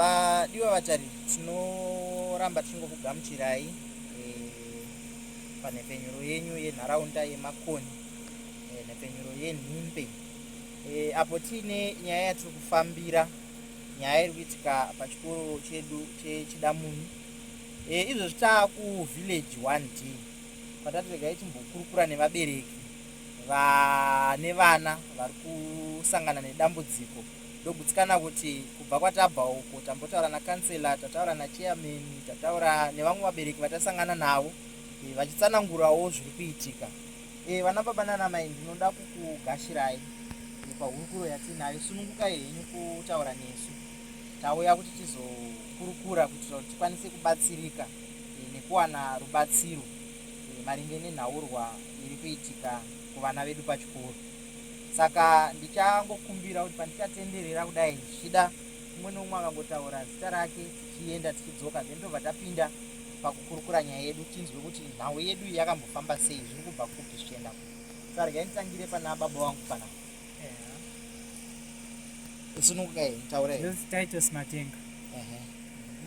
Vadiwa vatariri, tinoramba tichingokugamuchirai panhepfenyuro yenyu yenharaunda yeMakoni, nhepfenyuro yeNhimbe, apo tiine nyaya yatiri kufambira, nyaya iri kuitika pachikoro chedu cheChidamunyu. Izvozvi taakuvillage 1D kwatati regai timbokurukura nevabereki vane vana vari kusangana nedambudziko. Ndogutsikana kuti kubva kwatabva uko tambotaura nakansela, tataura nachairman, tataura nevamwe vabereki vatasangana navo vachitsanangurawo zviri kuitika. Vana baba nana mai, ndinoda kukugashirai pahurukuro yatiinayo. Sunungukai henyu kutaura nesu. Tauya kuti tizokurukura kuitira kuti tikwanise kubatsirika nekuwana rubatsiro maringe nenhaurwa iri kuitika kuvana vedu pachikoro. Saka ndichangokumbira kuti pandichatenderera kudai zvichida umwe neumwe akangotaura zita rake tichienda tichidzoka, then tobva tapinda pakukurukura nyaya yedu tinzwe kuti nhau yedu iyi yakambofamba sei, zviri kubva kupi zvichienda kupi. Saka regai nditangire pana baba vangu panapa. Sunungukai, taurai. Ndonzi Titus Matenga.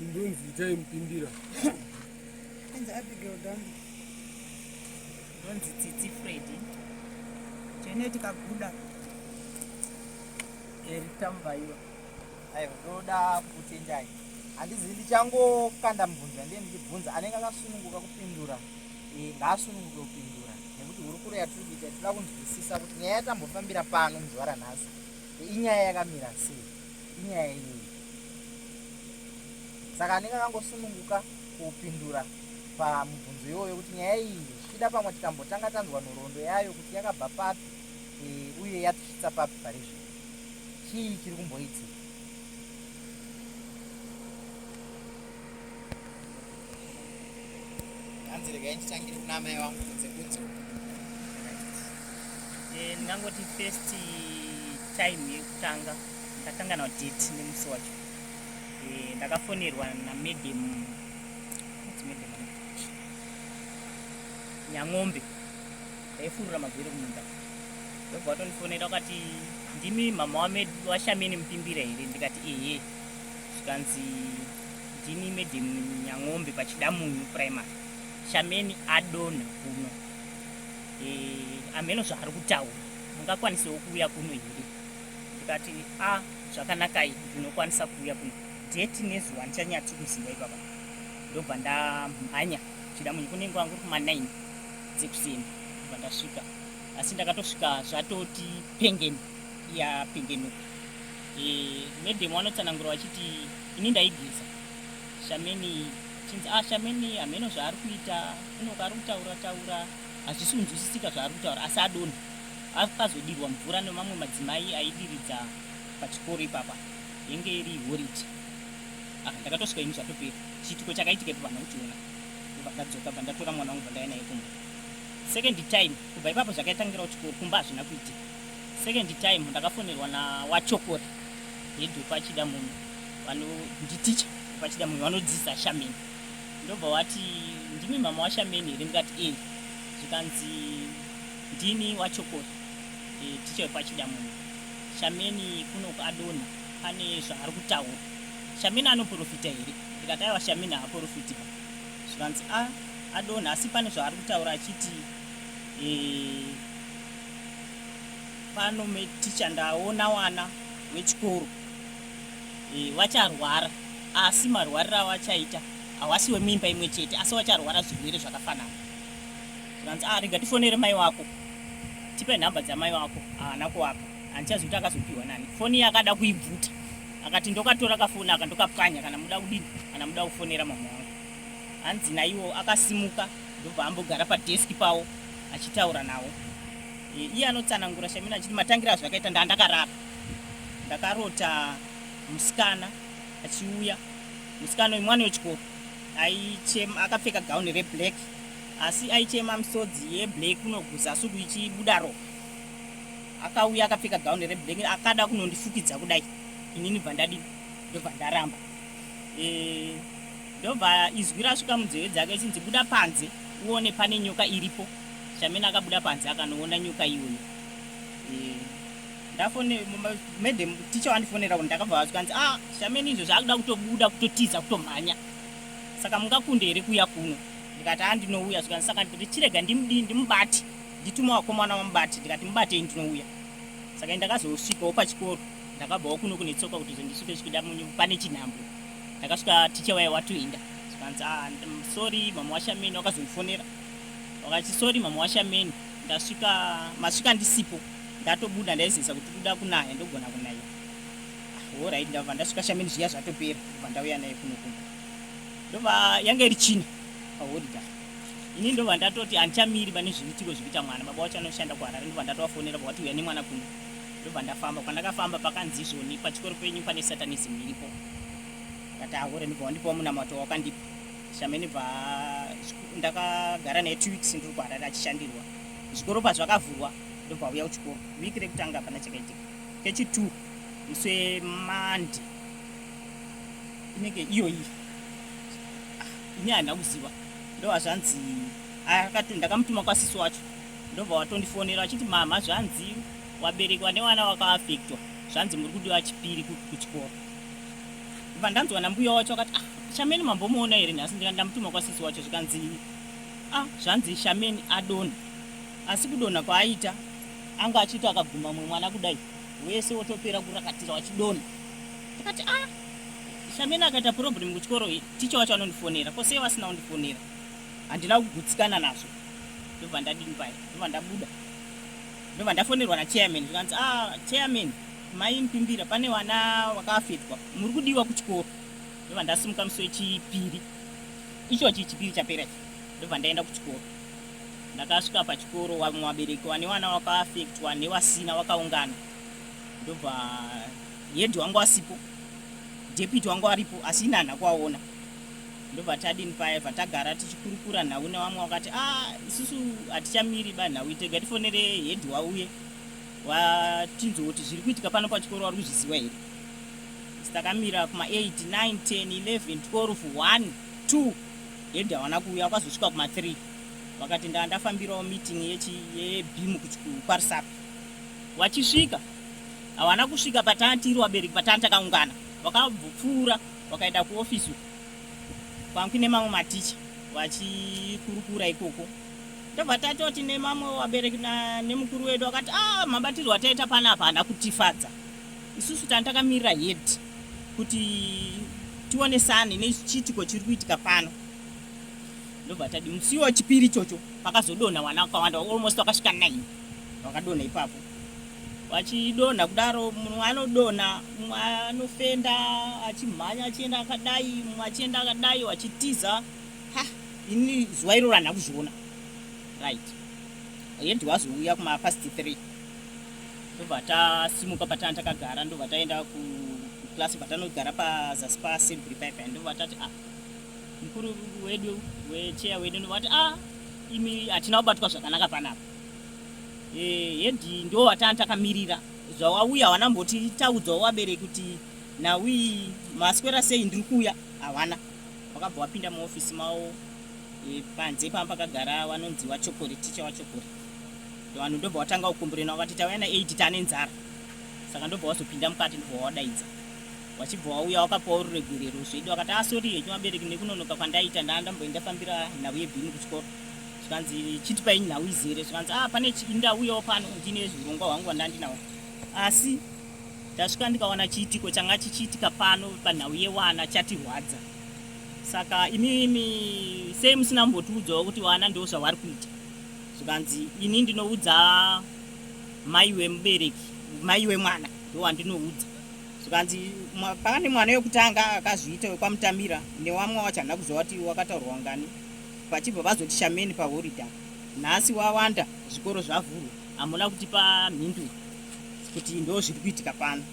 Ndonzi Itai Mupimbira. Ndonzi Abigail Dambo. Ndonzi Tsitsi Freddy. Janet Kaguda. Erita Mubaiwa. Aiwa, ndoda kukutendai. Handizivi, ndichangokanda mubvunzo yandiye ndichibvunza anenge akasununguka kupindura, ngaasununguke kupindura, nekuti hurukuro yatiri kuita tinoda kunzwisisa kuti nyaya yatambofambira pano muzuva ranhasi inyaya yakamira sei, inyaya yei. Saka anenge akangosununguka kupindura pamubvunzo iwoyo kuti nyaya iyi zvichida pamwe tikambotanga tanzwa nhoroondo yayo kuti yakabva papi, uye yatisvitsa papi pari zvino, chii chiri kumboitika. Hanzi regai nditangire kuna amai vangu kunze kunze. Ndingangoti first time yekutanga ndakanganwa date nemusi wacho. Ndakafonerwa namadam, madam Nyang'ombe, ndaifurura magwere kumunda, ndobva vatondifonera vakati ndimi mama waShameni Mupimbira here? Ndikati ehe. Zvikanzi ndini madam Nyang'ombe paChidamunyu Primary, Shameni adonha kuno, amheno zvaari kutaura, mungakwanisewo kuuya kuno here? Ndikati a zvakanakai, ndinokwanisa kuuya kuno, date nezuva handichanyatsi kuziva ipapa. Ndobva ndamhanya Chidamunyu, kunenge wangu kuma 9 dzekuseni, ndobva ndasvika, asi ndakatosvika zvatoti pengeni yapengenuka. Madam vanotsanangura vachiti ini ndaigeza Shameni, chinzi a Shameni hameno zvaari kuita kunoka, ari kutaura taura hazvisi kunzwisisika zvaari kutaura, asi adonha akazodirwa mvura nemamwe madzimai aidiridza pachikoro ipapa, yenge iri horiti. Ndakatosvika ini zvatopera, chiitiko chakaitika ipo vanhu kuchiona, ndobva ndadzoka, bva ndatora mwana wangu, bva ndauya naye kumba. Second time kubva ipapo zvakaitangira kuchikoro, kumba hazvina kuitika. Second time ndakafonerwa nawachokori head wepaChidamunyu, nditicha wepaChidamunyu vanodzidzisa Shameni, ndobva wati ndimi mama waShameni here? Ndikati e. Zvikanzi ndini wachokori, ticha wepaChidamunyu, Shameni kunoku adonha, pane zvaari kutaura, Shameni anoprofita here? Ndikati aiwa, Shameni haaprofiti ba. Zvikanzi a adonha asi pane zvaari kutaura achiti pano meticha ndaona wana wechikoro vacharwara, asi marwariro avachaita hawasi wemimba imwe chete, asi vacharwara zvirwere zvakafanana. Zvikanzi a rega tifonere mai wako, tipe nhamba dzamai wako. Haana kuwapa, handichazivi kuti akazopiwa nani foni iye, akada kuibvuta akati ndokatora kafoni aka ndokapwanya, kana muda kudini, kana muda kufonera mama wangu. Hanzi naiwo akasimuka ndobva ambogara padeski pawo achitaura nawo. Iye anotsanangura Shamina achiti matangira azvakaita, ndandakarara ndakarota musikana achiuya, musikana uyu mwana wechikoro aichema akapfeka gauni reblack, asi aichema misodzi yeblack kunoguza suku ichibuda ropa. Akauya akapfeka gauni reblack, akada kunondifukidza kudai, inini bva ndadini, ndobva ndaramba. Ndobva izwi rasvika munzeve dzake ichinzi buda panze uone pane nyoka iripo. Shameni akabuda panze akanoona nyoka iyoyo. Ndafone madam ticha wandifonera kuti ndakabva vazvikanzi ah Shameni izvo zvakuda kutobuda kutotiza kutomhanya. Saka mungakunde here kuuya kuno? Ndikati ah ndinouya zvikanzi saka ndikati chirega ndimudii ndimubate nditume vakomana vamubate ndikati mubatei ndinouya. Saka ndakazosvikawo pachikoro ndakabvawo kuno kune tsoka kuti ndisvike svike pane chinhambwe. Ndakasvika ticha waye watoenda zvikanzi ah sorry mama waShameni wakazondifonera wakati sorry mama waShameni ndasvika masvika ndisipo ndatobuda ndaizeza kuti kuda kunaya ndogona kunaya ah, alright ndabva ndasvika Shameni zviya zvatopera ndobva ndauya naye kuno kumba ndobva yanga iri china paholiday ini ndobva ndatoti handichamiri pane zviitiko zvikuita mwana baba wacho anoshanda kuHarare ndobva ndatovafonera vakati uya nemwana kuno ndobva ndafamba kwandakafamba pakanzi izvoni pachikoro penyu pane satanism iripo ndati ahore ndobva wandipawo munamato wakandipa Shameni bva ndakagara naye 2 weeks ndiri kuHarare achishandirwa zvikoro pazvakavhurwa ndobva uya kuchikoro wiki rekutanga hapana chakaitika kechi2 musi weMonday inenge iyoyi ah, ini handina kuziva ndobva zvanzi ndakamutuma kwasisi wacho ndobva watondifonera vachiti mama zvanzi waberekwa nevana vakaafektwa zvanzi muri kudiwa chipiri kuchikoro ndobva ndanzwa nambuya wacho akati ah, Shameni mambomuona here nhasi ndikati ndamutuma kwasisi wacho zvikanzi ah, zvanzi Shameni adonha asi kudonha kwaaita anga achiti akaguma mumwe mwana kudai wese wotopera kurakatira wachidonha ndikati ah Shameni akaita problem kuchikoro ticha wacho anondifonera ko sei vasina kundifonera handina kugutsikana nazvo ndobva ndadini paya ndobva ndabuda ndobva ndafonerwa nachairman zvikanzi ah chairman mai Mupimbira pane vana vakaafetwa muri kudiwa kuchikoro ndobva ndasimuka musi wechipiri ichochi chipiri chapera ichi ndobva ndaenda kuchikoro ndakasvika pachikoro vamwe vabereki vane vana vakaafektwa nevasina vakaungana ndobva head wangu asipo deputy wangu aripo asi ini handina kuvaona ndobva tadini paya bva tagara tichikurukura nhau nevamwe vakati a isusu hatichamiri ba nhau tega tifonere head wauye watinzwe kuti zviri kuitika pano pachikoro vari kuzviziva here takamira kuma 8 9 10 11 12 1 2 head havana kuuya vakazosvika kuma 3 vakati ndaa ndafambirawo meeting yeBEAM kwaRusape vachisvika havana kusvika patanga tiri vabereki patanga takaungana vakabvupfuura vakaenda kuofisi kwangu nemamwe maticha vachikurukura ikoko ndobva tatoti nemamwe vabereki nemukuru wedu akati a ah, mabatirwo ataita panapa haana kutifadza isusu tanga takamirira head kuti tionesane nechiitiko chiri kuitika pano ndobva tadi musi wechipiri ichocho pakazodonha vana vakawanda almost vakasvika 9 vakadonha ipapo vachidonha kudaro mumwe anodonha mumwe anofenda achimhanya achienda akadai mumwe achienda akadai vachitiza ha ini zuva iroro handina kuzviona right head wazouya kumapast 3 ndobva tasimuka patana takagara ndobva taenda kuklasi bva tanogara pazasi paassembly paipai ndobva tati ah mukuru wedu wecheya wedu ndobva tati ah imi hatina kubatwa zvakanaka panapa head ndo vatanga takamirira zvawauya havana mbotitaudzawo vabereki kuti nhau iyi maswera sei ndiri kuuya havana vakabva vapinda muofisi mavo panze pamba pakagara vanonzi vachokori ticha vachokori vanhu ndobva vatanga kukomburena vakati tauya na8 taane nzara saka ndobva wazopinda mukati ndobva wadaidza wachibva wauya wakapawo ruregerero zvedu vakati asorry ah, henyu vabereki nekunonoka kwandaita ndaa ndamboenda fambira nhau yeBEAM kuchikoro zvikanzi chitipai nhau izere zvikanzi ah pane ndauyawo pano ndine zvirongwa hwangu hwandandinawo asi ndasvika ndikawana chiitiko changa chichiitika pano panhau yewana chatirwadza saka imimi sei musina kumbotiudzawo kuti vana ndo zvavari kuita zvikanzi ini ndinoudza mai wemubereki mai wemwana ndo wandinoudza zvikanzi pane mwana wekutanga akazviita wekwamutamira newamwe wacho handina kuziva kuti wakataurwa ngani vachibva vazoti Shameni paholiday nhasi wawanda zvikoro zvavhurwa hamuna kutipa mhinduro kuti ndo zviri kuitika pano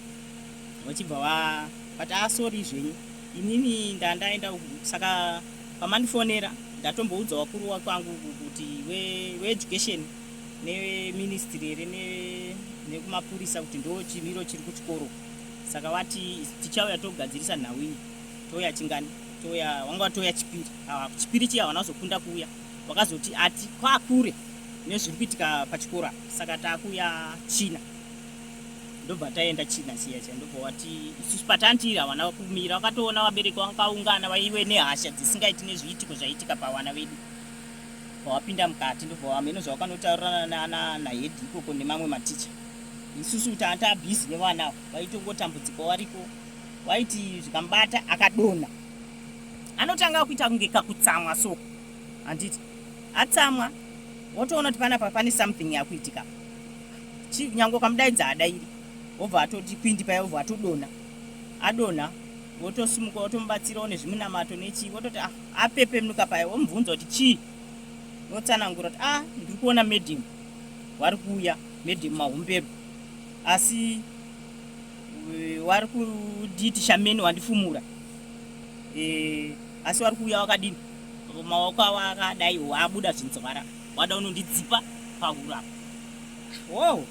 vachibva vati asorry ah, zvenyu inini ndandaenda saka pamandifonera ndatomboudza wakuru kwangu kuti weeducation neministry here nekumapurisa kuti ndo chimiro chiri kuchikoro saka vati tichauya togadzirisa nhau iyi touya chingani touya wanga watouya chipiri chipiri chiya havana kuzokunda kuuya vakazoti ati kwakure nezviri kuitika pachikoro apa saka taakuuya china. Ndobva taenda china chiya chiya, ndobva wati isusu patantiri havana kumira, vakatoona vabereki vakaungana vaive nehasha dzisingaiti nezviitiko zvaiitika pavana vedu. Pawapinda mukati ndobva wamheno zvawakanotaurana nahedhi ikoko nemamwe maticha. Isusu tanga tabhizi nevana ava, vaitongotambudzika wariko, waiti zvikamubata akadonha anotanga kuita kunge kakutsamwa so, handiti atsamwa wotoona kuti panapa pane something yakuitika. Nyange ukamudaidza hadairi, wobva atoti kwindi paya, wobva atodonha. Adonha wotosimuka wotomubatsirawo nezvimunamato nechii, wototi ah, apepenuka paya, womubvunza kuti chii, wotsanangura kuti ah, ndiri kuona medium wari kuuya, medium Mahumbero, asi wari kunditi shameni wandifumura, asi wari kuuya wakadini, maoko avo akadai, wabuda zvinzwara, wada unondidzipa pahuro apa. Wow.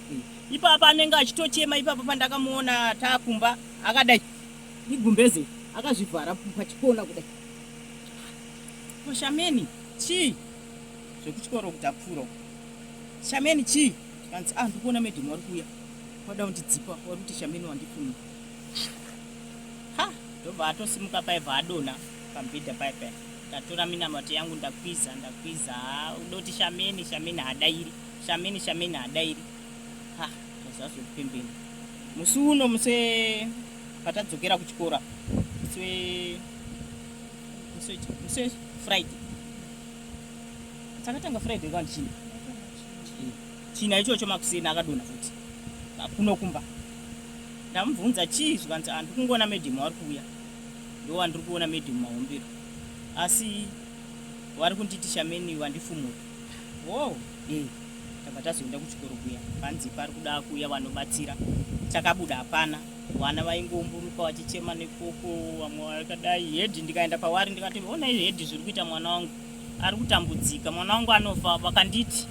Ipapa anenge achitochema. Ipapa pandakamuona taakumba akadai igumbeze akazvivhara pachikona kudai. Ko shameni chii, zvekuchikoro kuti apfuura, shameni chii? Kanzi ah, ndikuona madam wari kuuya, wada kundidzipa, wari kuti shameni wandifumura. Ha, ndobva atosimuka paibva adonha pamubhedha paya paya. Ndatora minamato yangu, ndakwiza ndakwiza, udoti shameni shameni hadairi, shameni shameni hadairi. Ha, zvazopembeni musi uno, musi patadzokera kuchikora, musi Friday, takatanga Friday kana china, china ichocho makuseni akadonha futi kuno kumba. Ndamubvunza chii, zvikanzi ah, ndikungoona madam wari kuuya, ndo wandiri kuona madam Mahombero, asi wari kunditi shameni wandifumura. Wo e tabva tazoenda kuchikoro kuya, panzi pari kuda kuuya vanobatsira. Takabuda, hapana. Vana vaingomburuka vachichema nekoko, vamwe vakadai. Hedhi ndikaenda pawari ndikati, onai hedhi, zviri kuita mwana wangu, ari kutambudzika, mwana wangu anofa. Vakanditi,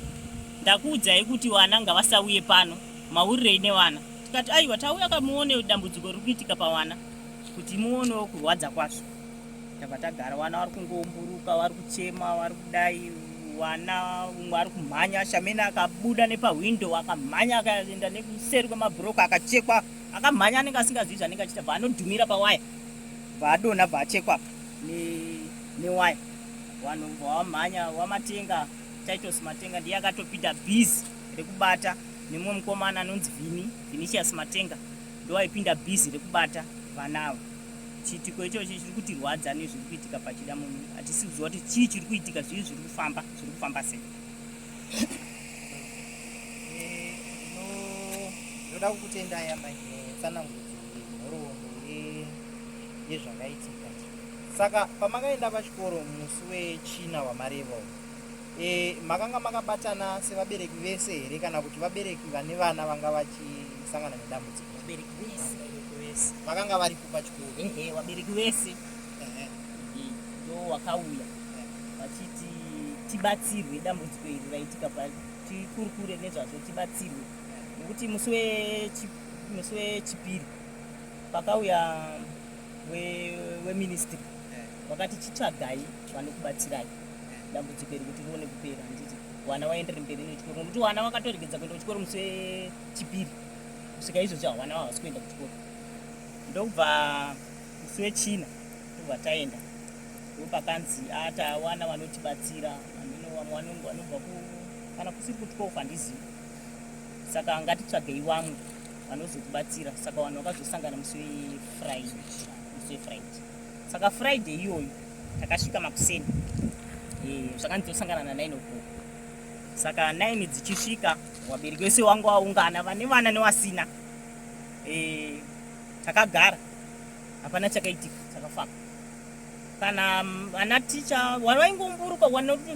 ndakuudzai kuti vana ngavasauye pano, maurirei nevana? Tikati aiwa, tauya kamuone dambudziko riri kuitika pavana kuti muonewo kurwadza kwazvo. Tabva tagara, vana vari kungoumburuka, vari kuchema, vari kudai, vana umwe ari kumhanya. Shameni akabuda nepahwindo akamhanya akaenda nekuseri kwemabhuroka akachekwa. Akamhanya, anenge asingazivi zvanenge achiita, bva anodhumira pawaya, bva adonha, bva achekwa newaya. Vanhu bva wamhanya, waMatenga, Titus Matenga ndiye akatopinda bhizi rekubata nemumwe mukomana anonzi Vini, Vinicius Matenga, ndo aipinda bhizi rekubata vana ava. Chiitiko ichochi chiri kutirwadza nezviri kuitika paChidamunyu. Hatisi kuziva kuti chii chiri kuitika, zvii zviri kufamba, zviri kufamba sei. Ndinoda kukutendai amai netsanangudzo yenhoroondo yezvakaitika. Saka pamakaenda pachikoro musi weChina wamareva makanga makabatana sevabereki vese here, kana kuti vabereki vane vana vanga vachisangana nedambudziko? Vabereki vese. Vakanga varipo pachikoro? Ehe, vabereki vese ndo wakauya vachiti tibatsirwe, dambudziko iri raitika, tikurukure nezvazvo, tibatsirwe, nekuti musi weChipiri pakauya weministry vakati chitsvagai vanokubatsirai dambudziko iri kuti rione kupera, handiti vana vaendere mberi nechikoro, nokuti vana vakatoregedza kuenda kuchikoro musi weChipiri. Kusvika izvozvo havana, havasi kuenda kuchikoro. Ndokubva musi weChina ndobva taenda, ndopakanzi atawana vanotibatsira, ameno vamwe vanobva kana kusiri ku12, handizivi, saka ngatitsvagei vamwe vanozotibatsira. Saka vanhu vakazosangana musi weFriday, musi weFriday. Saka Friday iyoyo takasvika makuseni, zvakanzi tosangana na9 o'clock. Saka 9 dzichisvika, vabereki vese vangu vaungana, vane vana nevasina. Takagara, hapana chakaitika chakafamba. Kana vana ticha vaingomburuka,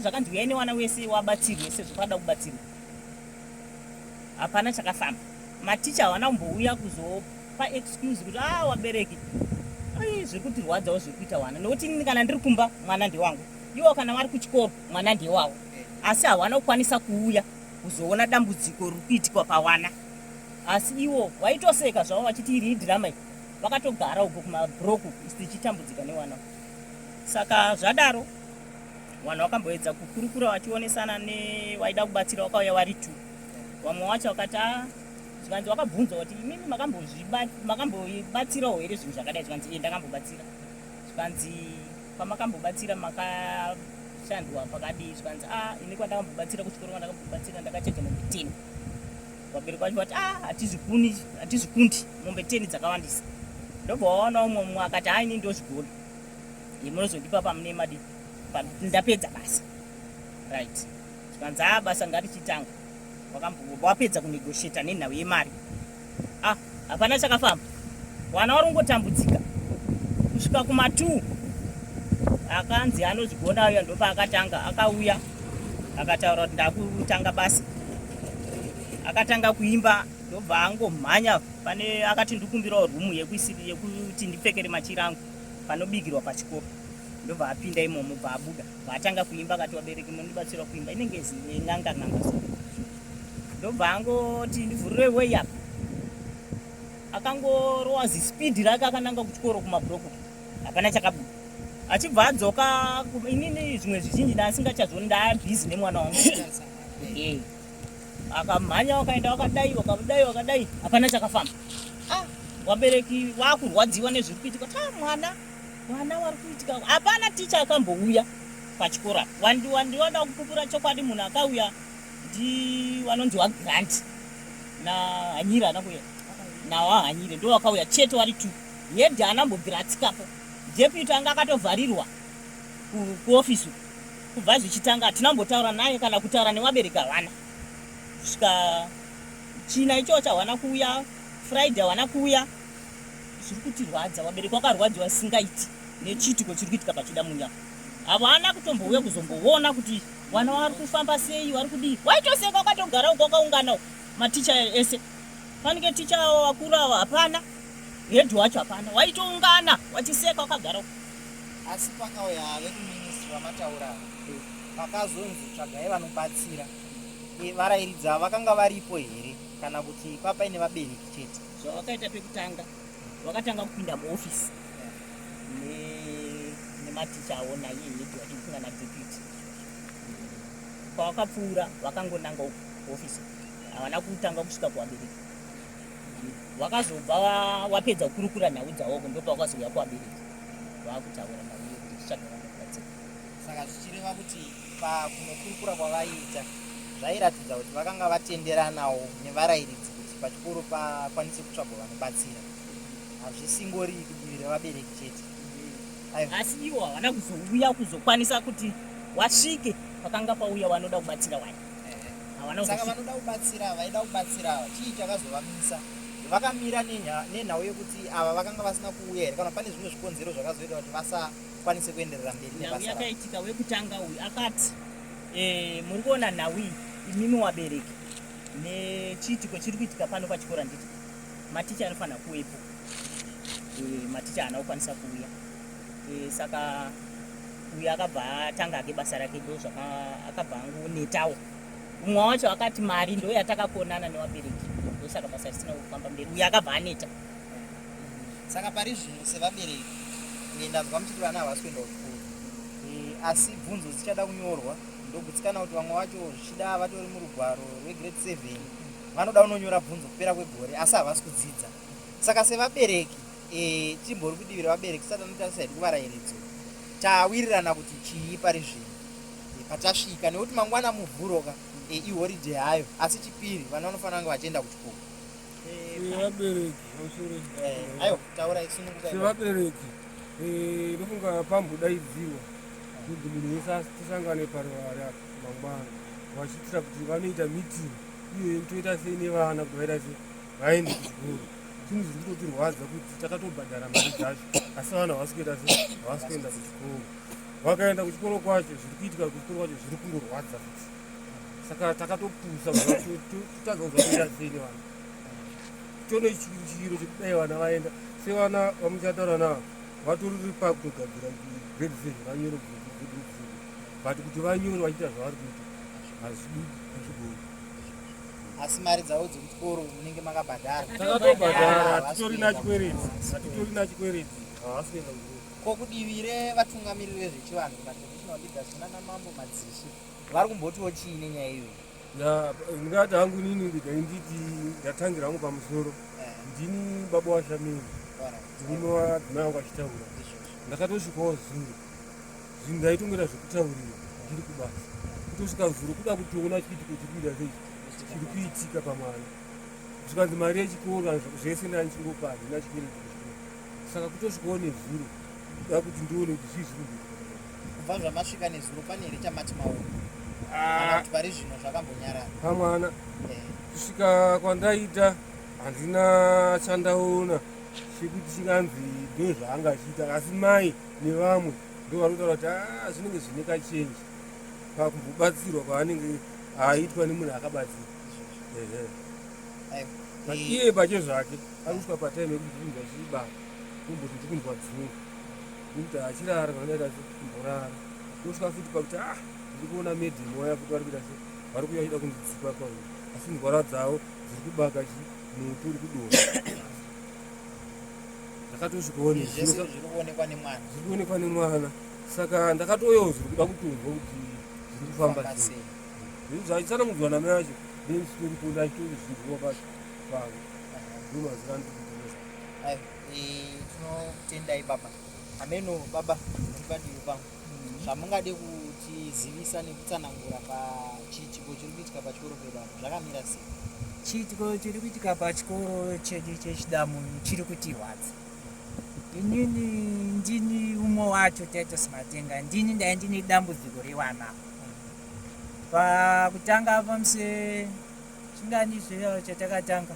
zvakanzi uyai nevana wese wabatsirwe sezvo pada kubatsirwa, hapana chakafamba. Maticha havana kumbouya kuzopa excuse kuti a ah, wabereki ai zviri kutirwadzawo zviri kuita vana, nokuti inini kana ndiri kumba mwana ndewangu, iwo kana vari kuchikoro mwana ndewavo, asi havana kukwanisa kuuya kuzoona dambudziko riri kuitikwa pavana. Asi iwo vaitoseka zvavo vachiti iri idhirama iyi, vakatogara uko kumabhuroku, isi tichitambudzika nevana. Saka zvadaro vanhu vakamboedza kukurukura vachionesana nevaida kubatsira, vakauya vari two. Vamwe vacho vakati a ah, Zvikanzi wakabvunzwa kuti imimi makambobatsirawo here zvinhu zvakadai? Zvikanzi iye ndakambobatsira. Zvikanzi pamakambobatsira makashandwa pakadii? Zvikanzi a ah, ini kwandakambobatsira kuchikoro kwandakambobatsira ndakachaja mombe 10. Vabereki vacho vati a ah, hatizvikuni hatizvikundi mombe 10 dzakawandisa. Ndobva waona umwe mumwe akati ha ini ndozvigona, munozondipa pamune madi ndapedza basa. Right, zvikanzi a ah, basa ngarichitanga. Wapedza kunegotiata nenhau yemari, ah, hapana chakafamba, wana wari kungotambudzika kusvika kuma2. Akanzi anozvigona uya, ndopaakatanga akauya akataura kuti ndakutanga basa. Akatanga kuimba, ndobva angomhanya pane akati ndikumbirawo rumu yekuti ndipfekere machira angu panobikirwa pachikoro. Ndobva apinda imomo, bva abuda, bva atanga kuimba. Akati vabereki munondibatsira kuimba, inenge n'anga n'anga so. Ndobva angoti ndivhurire way apa, akangorowa zispeed rake akananga kuchikoro kumabhuroku, hapana chakabuda. Achibva adzoka, inini zvimwe zvizhinji ndaasingachazvioni, ndaabusy nemwana wangu. Akamhanya, wakaenda wakadai wakadai wakadai, hapana chakafamba. Ah, wabereki wakurwadziwa nezviri kuitika ta mwana mwana wari kuitika. Hapana ticha akambouya pachikoro apa. Wandiwada kupupura chokwadi, munhu akauya ndi wanonzi waGrant naHanyire, ana kuuya nawaHanyire, ndo wakauya chete, wari two. Head anambobvira atsikapo, deputy anga akatovharirwa kuofisi kubva zvichitanga, hatinambotaura naye kana kutaura nevabereki havana kusvika China ichocho hawana kuuya, Friday hawana kuuya. Zviri kutirwadza, vabereki vakarwadziwa singaiti nechiitiko chiri kuitika paChidamunya. Havana kutombouya kuzomboona kuti vana vari kufamba sei, vari kudii. Waitoseka wakatogara uko wakaungana uko maticha ese, fanike ticha vakuru ava hapana, head wacho hapana, waitoungana wachiseka wakagara uko. Asi pakauya vekuministry vamataura, pakazonzi tsvagai vanobatsira, varairidzi ava vakanga varipo here kana kuti papaine vabereki chete? Zvavakaita pekutanga, vakatanga kupinda muofisi nematicha avo naiye head wacho kufunga nadeputy. Pavakapfuura vakangonanga uko kuofisi, havana kutanga kusvika kuvabereki. Vakazobva wapedza kukurukura nhau dzavoko, ndopavakazouya kuvabereki vakutaura nhau yekuti titsvaga vanobatsira. Saka zvichireva kuti pakunokurukura kwavaiita zvairatidza kuti vakanga vatenderanawo nevarairidzi kuti pachikoro pakwanise kutsvagwa vanobatsira, hazvisingori kudivi revabereki chete. Aiwa. Asi ivo havana kuzouya kuzokwanisa kuti wasvike pakanga pauya vanoda kubatsira wani, havana Saka kuzosvika. Vanoda kubatsira, vaida kubatsira ava, chii chakazovamisa? Vakamira nenhau yekuti ava vakanga vasina kuuya here, kana pane zvimwe zvikonzero zvakazoita kuti vasakwanise kuenderera mberi Nhau nebasa ravo? Yakaitika, wekutanga uyu akati muri kuona nhau iyi imimi wabereki nechiitiko chiri kuitika pano pachikoro, handiti maticha anofanira kuwepo? Maticha haana kukwanisa kuuya. Saka uyu akabva atanga ake basa rake, ndo zvaka akabva angonetawo. Umwe wacho akati mari ndo yatakakonana nevabereki, ndosaka basa risina kufamba mberi. Uyu akabva aneta. Saka pari zvino sevabereki, ndanzwa muchiti vana havasi kuenda kuchikoro, asi bvunzo dzichada kunyorwa. Ndogutsikana kuti vamwe vacho zvichida vatori murugwaro rwegrade 7, vanoda kunonyora bvunzo kupera kwegore, asi havasi kudzidza. Saka sevabereki, timbori kudivi revabereki tisati tanotarisa hedu kuvarayiridzo, tawirirana kuti chii pari zvino patasvika? Nekuti mangwana Muvhuro ka, iholiday hayo, asi Chipiri vana vanofanira kunge vachienda kuchikoro. Sevabereki, pamusoro. Aiwa, taurai, sunungukai. Sevabereki, ndofunga pambodaidzirwa kuti munhu wese tisangane parivare apa mangwana, vachiitira kuti vanoita meeting iyo yekutoita sei nevana kuti vaita sei vaende kuchikoro. Zvinhu zviri kutotirwadza kuti takatobhadhara mari dzacho, asi vana havasi kuita sei, havasi kuenda kuchikoro. Vakaenda kuchikoro kwacho, zviri kuitika kuchikoro kwacho zviri kungorwadza futi. Saka takatopusa kutadza kuziva kuita sei nevana. Tone chiro chekudai vana vaenda sevana vamuchataura navo vatori pakutogadzira grade 7, vanyore grade 7, but kuti vanyore vachiita zvavari kuita hazvibudi, hazvigoni. Asi mari dzavo dzekuchikoro munenge makabhadhara? Takatobhadhara, hatitorina chikwereti, hatitorina chikwereti, havasi kuenda kuchikoro. Ko kudivi revatungamiriri vezvechivanhu, matraditional leaders, kunana mambo, madzishe, vari kumbotiwo chii nenyaya iyoyi? Ndingati hangu inini regai nditi ndatangira hangu pamusoro. Ndini baba waShameni. Murume wadzimai wangu achitaura. Ndakatosvikawo zuro. Zvinhu ndaitongoita zvekutaurira ndiri kubasa. Kutosvika zuro kuda kutoona chiitiko chiri kuita sei chiri kuitika pamwana. Zvikanzi mari yechikoro zvese ndandichingopa handina chikwereti kuchikoro. Saka kutosvikawo nezuro kuda kuti ndione kuti zvii zviri kuitika. Kubva zvamasvika nezuro pane here chamati maona? Kana kuti pari zvino zvakambonyarara? Pamwana kusvika kwandaita handina chandaona chekuti chinganzi ndozvaanga achiita asi mai nevamwe ndovari kutaura kuti ah, zvinenge zvine kachenji pakumbobatsirwa kwaanenge aitwa nemunhu akabatsira. Ehe. But iye pache zvake ari kusvika patime yekuti ndikunzwa chibaba kumboti ndikunzwa dzungu nekuti achirara kana ndaita se kumborara ndosvika futi pakuti ah ndiri kuona madam waya futi vari kuita se vari kuuya vachida kundidzipa pauri asi ndwara dzavo dziri kubaka chi moto uri kudonha ndakatosvikawo Zvese zviri kuonekwa nemwana. Zviri kuonekwa nemwana saka ndakatouyawo zviri kuda kutonzwa kuti zviri kufamba sei. Zvaitsanangudzwa namai vacho ndendisitoripo ndachitozvinzwa pacho pavo ndomazira andiri. Tinotendai baba. Ameno baba muri padivi pangu. Zvamungade kutizivisa nekutsanangura pachiitiko chiri kuitika pachikoro pedu apo zvakamira sei? Chiitiko chiri kuitika pachikoro chedu cheChidamunhu chiri kutirwadza. Inini ndini umwe wacho Titus Matenga, ndini ndai ndine dambudziko revana. Pakutanga pamusi chingani zve chatakatanga?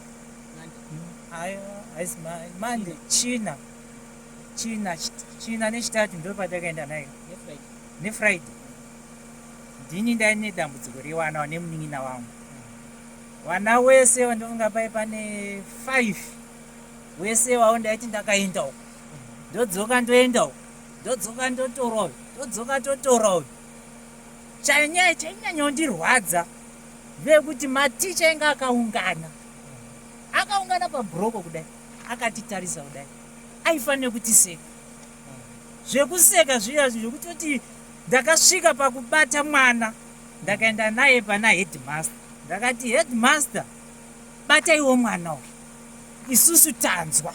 Aiwa, haisi Monday, China. China, China neChitatu ndo patakaenda naye. NeFriday. Ndini ndaine dambudziko revana nemunin'ina wangu. Vana wese wandofunga pai pane 5 wese wavo ndaiti ndakaenda uko. Ndodzoka ndoenda uko. Ndodzoka ndotora uyu. Ndodzoka totora uyu. Chainyaya chainyanya kundirwadza ndeyekuti maticha ainge akaungana. Akaungana pabhuroko kudai akatitarisa kudai. Aifanira kutiseka. Zvekuseka zviya zvekutoti ndakasvika pakubata mwana ndakaenda naye pana headmaster. Ndakati headmaster bataiwo mwana uyu. Isusu tanzwa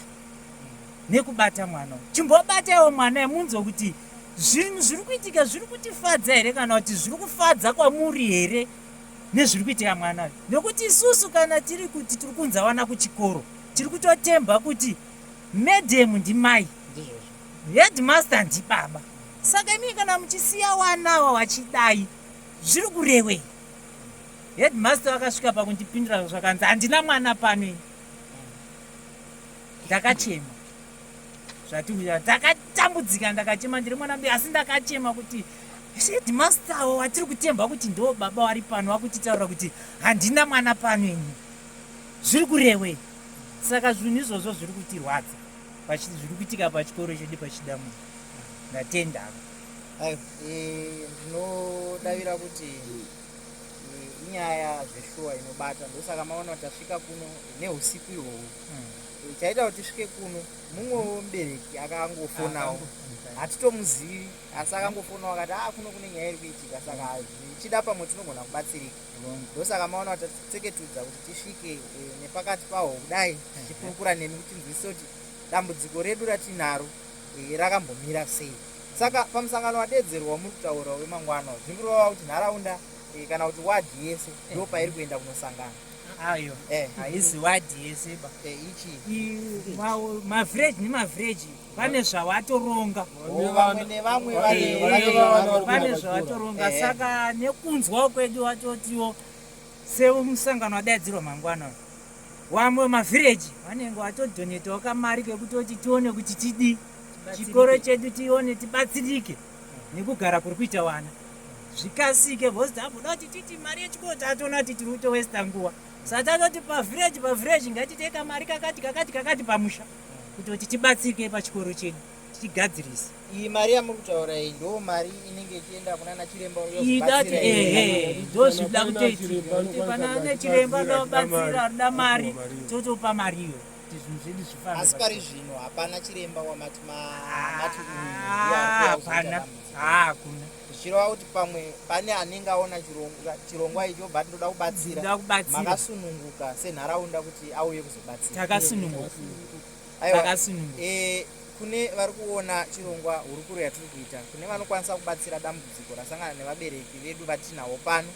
nekubata mwana uyu. Chimbobataiwo mwana uyu munzwe kuti zvinhu zviri kuitika zviri kutifadza here kana kuti zviri kufadza kwamuri here nezviri kuitika mwana uyu. Nekuti isusu kana tiri kuti tiri kunza vana kuchikoro tiri kutotemba kuti madam ndimai, headmaster ndibaba. Saka imi kana muchisiya wana awa wachidai zviri kurewei? Headmaster vakasvika pakundipindura zvakanzi handina mwana pano ini. Ndakachema zvati ndakatambudzika, ndakachema ndiri mwana mudiki asi ndakachema kuti headmaster awo watiri kutemba kuti ndo baba wari pano wakutitaura kuti handina mwana pano ini, zviri kurewei? Saka zvinhu izvozvo zviri kutirwadza zviri kuitika pachikoro chedu paChidamunhu. Ndatenda. Aiwa, ndinodavira kuti inyaya zveshuwa inobata, ndosaka maona kuti tasvika kuno neusiku ihwohwo. Chaita kuti tisvike kuno mumwewo mubereki akangofonawo, hatitomuzivi asi akangofonawo akati ah, kuno kune nyaya iri kuitika, saka zvichida pamwe tinogona kubatsirika. Ndosaka maona kuti tatseketudza kuti tisvike nepakati pahwo kudai tichikurukura nemi kuti tinzwisise kuti dambudziko redu ratinaro rakambomira sei. Saka pamusangano wadeedzerwa wamuri kutaura wemangwana, zviri kureva kuti nharaunda kana kuti wadhi yese ndo pairi kuenda kunosangana. Ayo, haisi wadhi yese ba. Ichi. Mavhireji nemavhireji pane zvawatoronga. Vamwe nevamwe pane zvawatoronga. Saka nekunzwa kwedu watotiwo semusangano wadaidzirwa mangwana uyu, wamwe mavhireji vanenge watodonetawo kamari kekutoti tione kuti tidii chikoro chedu tione tibatsirike nekugara kuri kuita vana zvikasike, because tabuda kuti titi mari yechikoro tatoona kuti tiri kutowesta nguva. Saka tatoti pavhireji pavhireji ngatitei kamari kakati kakati kakati pamusha kutoti tibatsirike pachikoro chedu tichigadzirisa. Iyi mari yamuri kutaura iyi ndo mari inenge ichienda kunana chiremba idati ehe, ndozvida kutoitika kuti pana chiremba anoda kubatsira anoda mari totopa mari iyo kuti zvinhu zvedu zvifambe. Asi pari zvino hapana chiremba wamati mati hapana, hakuna. Zvichireva kuti pamwe pane anenge aona chirongwa ichi obva ati ndoda kubatsira. Ndoda kubatsira. Makasununguka senharaunda kuti auye kuzobatsira. Takasununguka. Aiwa, Takasununguka. Kune vari kuona chirongwa hurukuro yatiri kuita, kune vanokwanisa kubatsira dambudziko rasangana nevabereki vedu vatinavo pano,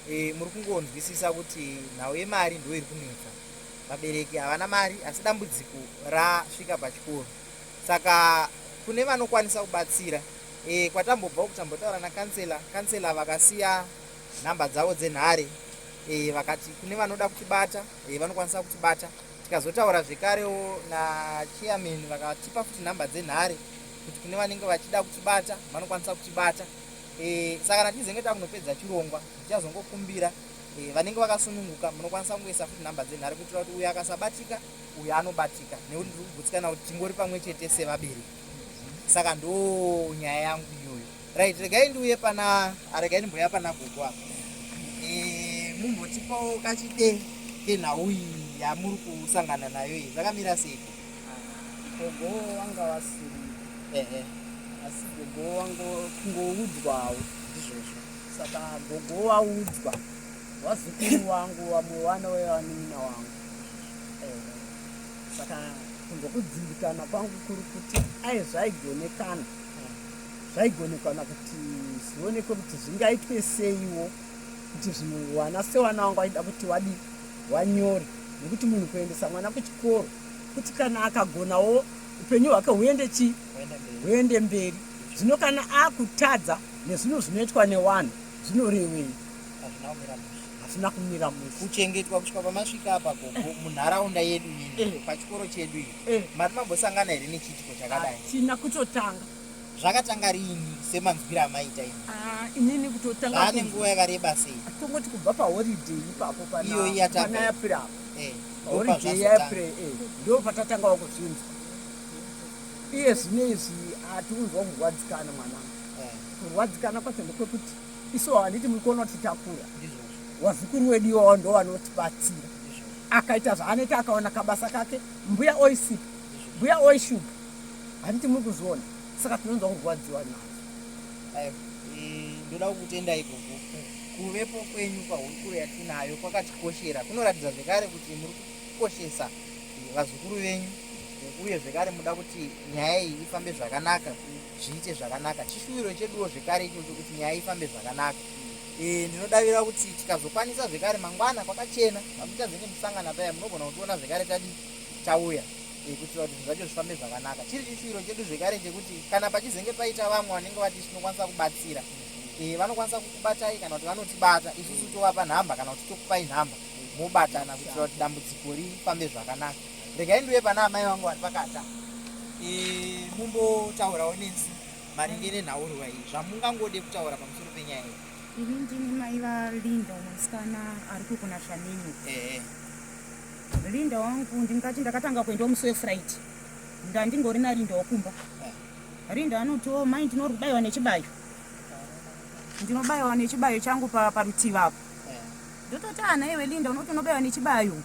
muri kungonzwisisa kuti nhau yemari ndo iri kunetsa. Vabereki havana mari asi dambudziko rasvika pachikoro. Saka kune vanokwanisa kubatsira, kwatambobva uku tambotaura nakansela, kansela vakasiya nhamba dzavo dzenhare, vakati kune vanoda kutibata, vanokwanisa kutibata. Tikazotaura zvekarewo nachairman vakatipa futi nhamba dzenhare kuti kune vanenge vachida kutibata vanokwanisa kutibata. Saka kana tizenge takunopedza chirongwa ndichazongokumbira, vanenge vakasununguka munokwanisa kungoisa futi nhamba dzenhare kuitira kuti uyo akasabatika uyo anobatika, nekuti ndiri kugutsikana kuti tingori pamwe chete sevabereki. Saka ndo nyaya yangu iyoyo. Right, regai ndiuye pana, regai ndimboya pana gogo apa. Mumbotipawo kachide kenhau iyi yamuri kusangana nayo iyi, zvakamira sei? Gogo wanga vasiri. Asi gogo wangu kungoudzwawo ndizvozvo. Saka gogo waudzwa vazukuru wangu vamwe vana vevanin'ina wangu. Saka kunzwa kudzimbikana kwangu kuri kuti ai zvaigonekana. Zvaigonekana kuti zvionekwe kuti zvingaitwe seiwo kuti zvinhu vana sevana vangu vaida kuti wadi wanyore, nekuti munhu kuendesa mwana kuchikoro kuti kana akagonawo upenyu hwake huende chi huende mberi. Zvino kana akutadza nezvinhu zvinoitwa nevanhu zvinorevei? Hazvina kumira mushe. Kuchengetwa kusvika pamasvika apa gogo munharaunda yedu ino, pachikoro chedu iyi, mati mambosangana here nechiitiko chakadai? Hatina kutotanga. Zvakatanga rini semanzwiro amaita ini? Inini kutotanga Zvane nguva yakareba sei? Tongoti kubva paholiday ipapo Iyo yatanga. pana April apo. Holiday Ndopazvazotanga. yaApril, ndo patatangawo kuzvinzwa. Iye zvino izvi hatikunzwa kurwadzikana mwanangu. Kurwadzikana kwacho ndekwekuti isu handiti muri kuona kuti takura. Wazukuru wedu iwawo ndo vanotibatsira. Akaita zvaanoita akaona kabasa kake, mbuya oisipa, mbuya oishupa. Handiti muri kuzviona? Saka tinonzwa kurwadziwa nazvo. Ndoda kukutendai gogo. Kuvepo kwenyu pahurukuro yatinayo kwakatikoshera. Kunoratidza zvekare kuti muri kukoshesa vazukuru venyu, uye zvekare muda kuti nyaya iyi ifambe zvakanaka, zviite zvakanaka. Chishuwiro cheduwo zvekare ichocho kuti nyaya ifambe zvakanaka. Ndinodavira kuti tikazokwanisa zvekare mangwana kwakachena, pamuchazenge musangana paya munogona kutiona zvekare tadi tauya, kuitira kuti zvinhu zvacho zvifambe zvakanaka. Chiri chishuwiro chedu zvekare chekuti kana pachizenge paita vamwe vanenge vati tinokwanisa kubatsira, vanokwanisa kukubatai kana kuti vanotibata, isusu tovapa nhamba kana kuti tokupai nhamba mobatana kuitira kuti dambudziko rifambe zvakanaka. Regai ndiuye pana amai vangu vari pakati apa, mumbotaurawo nesu maringe nenhaurwa iyi, zvamungangode kutaura pamusoro penyaya iyi. Ini ndini mai vaLinda, musikana ari kukuna Shamini. Linda wangu ndingati ndakatanga kuendawo musi weFriday, ndandingori naLinda wakumba. Linda anotiwo mai ndinori kubayiwa nechibayo, ndinobayiwa nechibayo changu parutivi apo. Ndototi ana iwe Linda unoti unobayiwa nechibayo,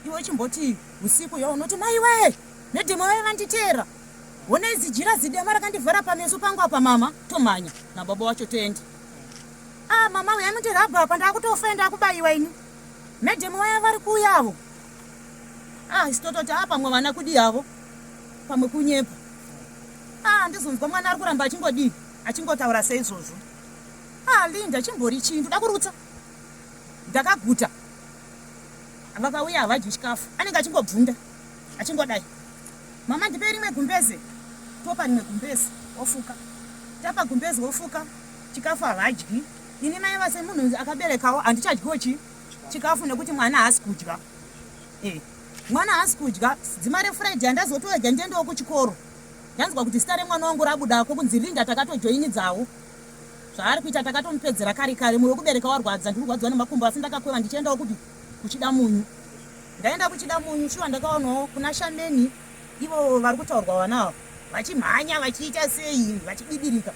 iwe chimboti usiku yo unoti maiwe nedhemo vaye vanditeera, hona idzi jira zidema rakandivhara pameso pangu apa mama, tomhanya nababa wacho toenda. Mama uya anondirabha apa ndakutofa ndakubayiwa ini. Madam vaya vari kuuya avo. Isu tototi pamwe vana kudi havo, pamwe kunyepa. Ndizonzwa mwana ari kuramba achingodii, achingotaura seizvozvo. Linda chimbori chii, ndoda kurutsa. Ndakaguta. Vakauya havadyi chikafu, anenge achingobvunda, achingodai. Mama ndipe rimwe gumbeze, topa rimwe gumbeze, ofuka. Tapa gumbeze ofuka, chikafu havadyi. Ini mai vase munhu akaberekawo handichadyiwo chikafu nekuti mwana haasi kudya. Mwana haasi kudya. Dzima reFriday handazotorega ndiendewo kuchikoro. Ndanzwa kuti zita remwana wangu rabudako kunzi Linda takatojoinidzawo. Zvaari kuita takatomupedzera kare kare. Moyo wekubereka warwadza, ndiri kurwadziwa nemakumbo asi ndakakweva ndichiendawo kupi? Kuchida munyu. Ndaenda kuchida munyu shuwa ndakaonawo kuna Shameni ivo vari kutaurwa vana ava vachimhanya vachiita sei vachibibirika.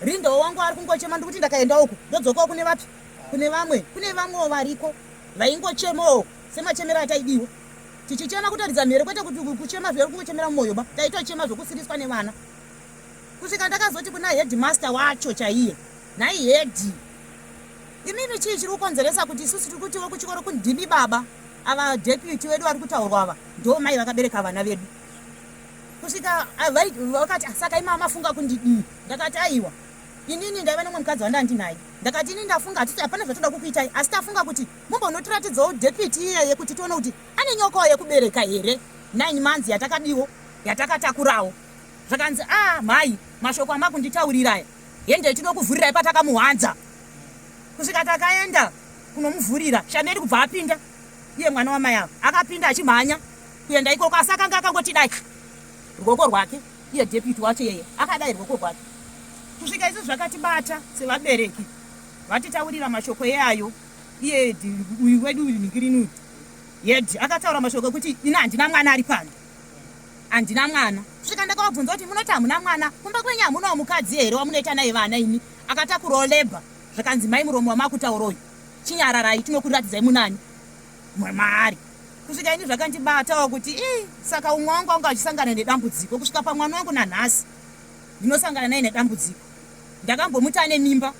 Linda wangu ari kungochema ndikuti ndakaenda uku ndodzokawo kune vapi? Kune vamwe, kune vamwewo variko vaingochemawo semachemero ataidiwa. Tichichema kutaridza mhere kwete kuti kuchema zveru kungochemera mumoyo ba. Taitochema zvokusiriswa nevana. Kusvika ndakazoti kuna headmaster wacho chaiye. Nhai head imimi chii chiri kukonzeresa kuti isusu tiri kutiwo kuchikoro kundimi baba ava deputy wedu vari kutaurwa ava ndo mai vakabereka vana vedu kusvika ah, vakati ah, saka imama mafunga kundidii ndakati aiwa inini ndaiva nemumwe mukadzi wandandinaye ndakati ini ndafunga hatisi hapana zvatoda kukuitai asi tafunga kuti mumbonotiratidzawo deputy iyeye kuti tione kuti ane nyokawo yekubereka here nine months yatakadiwo yatakatakurao zvakanzi a ah, mhai mashoko amakunditaurira aya hende tinokuvhurirai patakamuhwanza kusvika takaenda kunomuvhurira shameri kubva apinda iye mwana wamai ava akapinda achimhanya kuenda ikoko asi akanga akangoti dai ruoko rwake iye deputy wacho yeye akadai ruoko rwake kusvika isu zvakatibata sevabereki vatitaurira mashoko eayo iye uyu wedu uyu ningirini yed akataura mashoko ekuti ini handina mwana ari pano handina mwana kusvika ndakavabvunza kuti munoti hamuna mwana kumba kwenyu hamunawo mukadzi here wamunoita naye vana imi akatakurawo labor zvakanzi mai muromo wamakutaura uyu chinyararai tinokuratidzai munani maari kusvika ini zvakandibatawo kuti ii saka umwe wangu wanga achisangana nedambudziko kusvika pamwana wangu nanhasi ndinosangana naye nedambudziko ndakambomuti ane mimba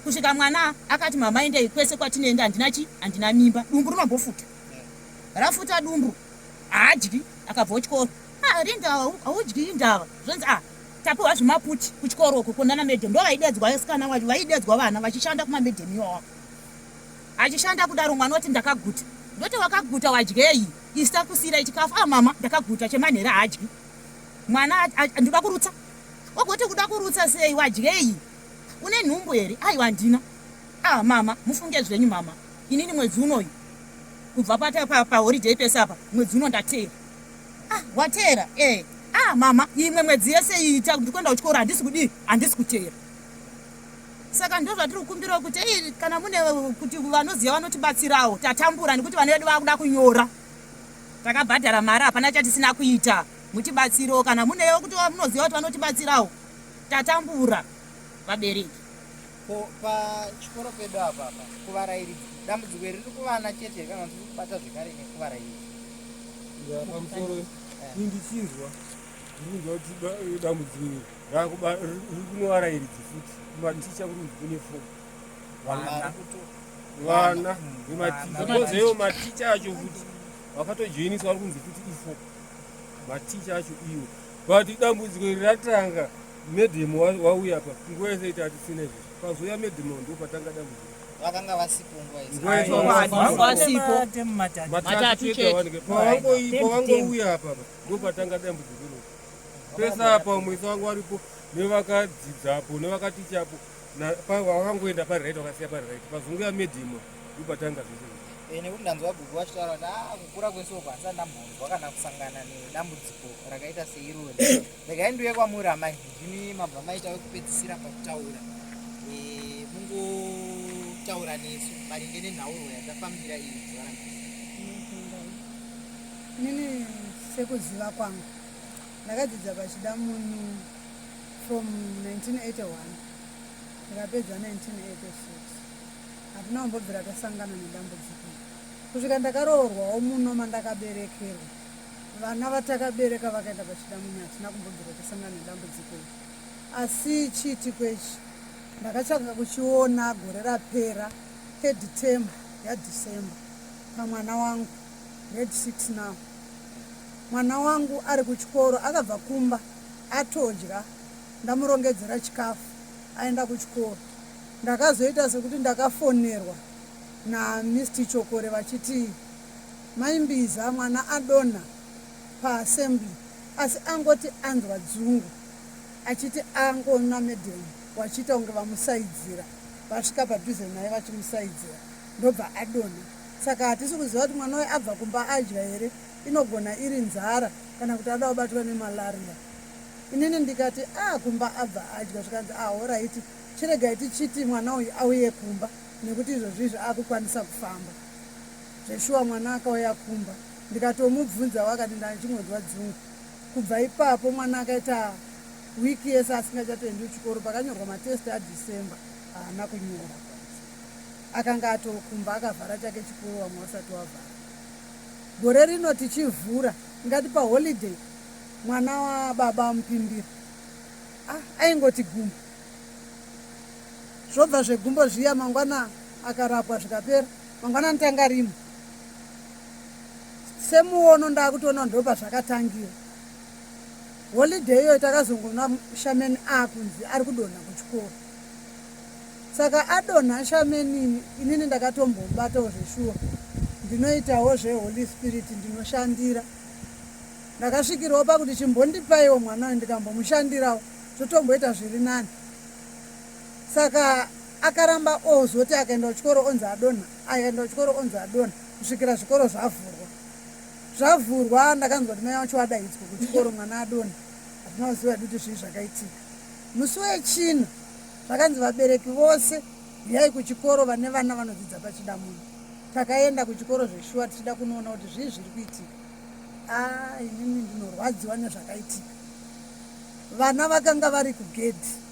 kusvika mwana akati mama endei kwese kwatinoenda handina chi handina mimba dumbu rinombofuta rafuta dumbu haadyi akabva kuchikoro ah, rinda haudyi indava zvonzi ah tapiwa zvimaputi kuchikoro uko kunana medem ndo vaidedzwa vasikana wacho vaidedzwa vana vachishanda kumamedem iwawa achishanda kudaro mwana oti ndakaguta ndoti wakaguta wadyei isi takusiirai chikafu ah mama ndakaguta chemanhera haadyi mwana ndinoda kurutsa wagoti kuda kurutsa sei wadyei une nhumbu here aiwa handina ah mama mufunge zvenyu mama inini mwedzi unoyu kubva pata paholiday pese apa mwedzi uno ndateera ah wateera eh ah mama imwe mwedzi yese iyi ndikuenda kuchikoro handisi kudii handisi kuteera saka ndo zvatiri kukumbirawo kuti ei kana mune kuti vanoziva vanotibatsirawo tatambura nekuti vana vedu vakuda kunyora takabhadhara mari hapana chatisina kuita mutibatsirewo kana munewo kuti munoziva kuti vanotibatsirawo tatambura vabereki Ko pachikoro pedu apa apa kuvarairidzi dambudziko iri riri kuvana chete here kana kuti riri kubata zvekare nekuvarairidzi? Ya, pamusoro ini ndichinzwa ndiri kunzwa kuti dambudziko iri riri kunovarairidzi futi kumaticha kuri kunzi kune fo vana vana vematicha kozoiwo maticha acho futi vakatojoiniswa vari kunzi futi ifo maticha acho iwo but dambudziko iri ratanga Madam wauya apa nguva yese ita hatisina izvozvo pazouya madam ndo patanga dambudziko vakanga vasipo nguva yese nguva yese Vanga vasipo. matatu chete wanike pavangouya apa apa ndo patanga dambudziko iroro pese apa mwese wangu varipo nevakadzidzapo nevakatichapo vakangoenda pari right vakasiya pari right pazonguya madam ndo patanga zvese eh, nekuti ndanzwa gugu vachitaura kuti ah, kukura kwese uko handisati ndambonzwa kana kusangana nedambudziko rakaita seirori Regai ndiuye kwamuri amai, ndimi mabva maita wekupedzisira pakutaura. E, mungotaura nesu maringe nenhaurwa yatafambira iyi zuva ranhasi. Inini sekuziva kwangu ndakadzidza paChidamunyu from 1981 ndikapedza 1986 hatina kumbobvira tasangana nedambudziko kusvika ndakaroorwawo muno mandakaberekerwa Vana vatakabereka vakaenda paChidamunyu hatina kumbobvira tasangana nedambudziko iri. Asi chiitiko ichi ndakatsvaka kuchiona gore rapera third term yaDecember pamwana wangu grade 6 now. Mwana wangu ari kuchikoro akabva kumba atodya ndamurongedzera chikafu aenda kuchikoro. Ndakazoita sekuti ndakafonerwa naMr Chokore vachiti Mai Mbiza mwana adonha paassembly asi angoti anzwa dzungu achiti angoona madam wachiita kunge vamusaidzira vasvika padhuze naye vachimusaidzira ndobva adonha saka hatisi kuziva kuti mwana uyu abva kumba adya here inogona iri nzara kana kuti ada kubatwa nemalaria inini ndikati a ah, kumba abva adya zvikanzi ah horaiti chiregai tichiti mwana uyu auye kumba nekuti izvozvi izvi akukwanisa kufamba Zveshuwa mwana akauya kumba ndikatomubvunza wakati ndachingonzwa dzungu. Kubva ipapo mwana akaita week yese asingachatoendi kuchikoro pakanyorwa matest aDecember haana kunyora. Akanga atokumba akavhara chake chikoro vamwe vasati wavhara. Gore rino tichivhura ngati paholiday mwana wababa amupimbira ah, aingoti gumbo. Zvobva zvegumbo zviya mangwana akarapwa zvikapera, mangwana anotanga rimwe. Semuono ndakutoona ndopazvakatangira. Holiday iyoyo takazongoona Shameni akunzi ari kudonha kuchikoro. Saka adonha Shameni inini ndakatombobatawo zveshuwa. Ndinoitawo zveHoly Spirit ndinoshandira. Ndakasvikirawo pakuti chimbondipaiwo mwana uyu ndikambomushandirawo zvotomboita zviri nani. Saka akaramba ozoti akaenda kuchikoro onzi adonha, akaenda kuchikoro onzi adonha kusvikira zvikoro zvavhurwa. Zvavhurwa ndakanzwa kuti mai vacho vadaidzwa kuchikoro mwana adonha. Hatina kuziva hedu kuti zvii zvakaitika. Musi weChina zvakanzi vabereki vose huyai kuchikoro vane vana vanodzidza paChidamunhu. Takaenda kuchikoro zveshuwa tichida kunoona kuti zvii zviri kuitika. Ah, inini ndinorwadziwa nezvakaitika. Vana vakanga vari kugedhi.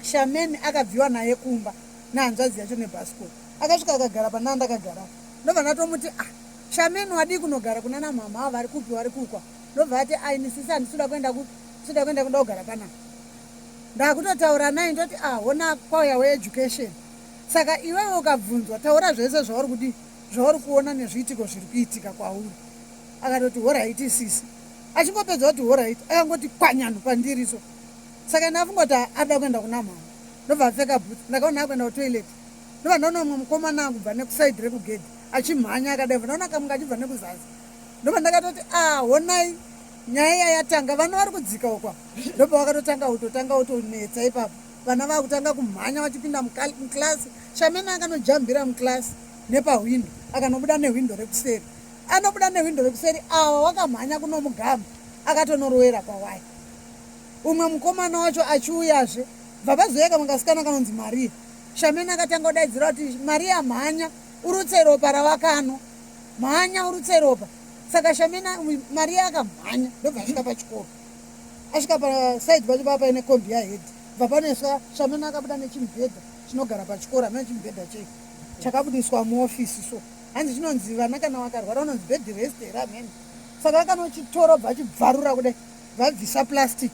Shameni akabviwa naye kumba nehanzvadzi yacho nebhasikoro. Akasvika akagara pana ndakagara. Ndobva ndatomuti ah, Shameni wadii kunogara kunana mhamha ava vari kupi vari kukwa. Ndobva ati ah, ini sisi handisi kuda kuenda kupi, sida kuenda kuda kugara panapa. Ndakutotaura naye ndoti ah, hona kwauya weeducation. Saka iwewe ukabvunzwa taura zvese zvauri kudii zvauri kuona nezviitiko zviri kuitika kwauri. Akatoti horaiti sisi. Achingopedza kuti horaiti akangoti kwanyanu pandiri so. Saka ndafunga kuti ada kuenda kuna mama. Ndobva apfeka boots. Ndakaona akuenda kutoilet. Ndobva ndaona mumwe mukomana akubva nekuside rekugedhi achimhanya akadai. Ndaona kamwe kachibva nekuzasi. Ndobva ndakatoti ah honai nyaya iya yatanga vana vari kudzika ukwa. Ndobva vakatotanga kutotanga kutonetsa ipapo. Vana vakutanga kumhanya vachipinda muclass. Shamena akanojambira muclass nepahwindo akanobuda nehwindo rekuseri. Anobuda nehwindo rekuseri awa wakamhanya kunomugama akatonorowera pawaya. Umwe mukomana wacho achiuyazve bva pazouya kamwe kasikana kanonzi Maria. Shamena akatanga kudaidzira kuti Maria mhanya urutse ropa rawakanwa. Mhanya urutse ropa. Saka Shamena Maria akamhanya ndobva asvika pachikoro. Asvika paside pacho pava paine kombi yahead. Bva panoiswa Shamena akabuda nechimubhedha chinogara pachikoro hameno chimubhedha chei chakabudiswa muofisi so. Hanzi chinonzi vana kana vakarwara vanonzi bed rest here hameno. Saka akanochitora bva achibvarura kudai. Vabvisa plastic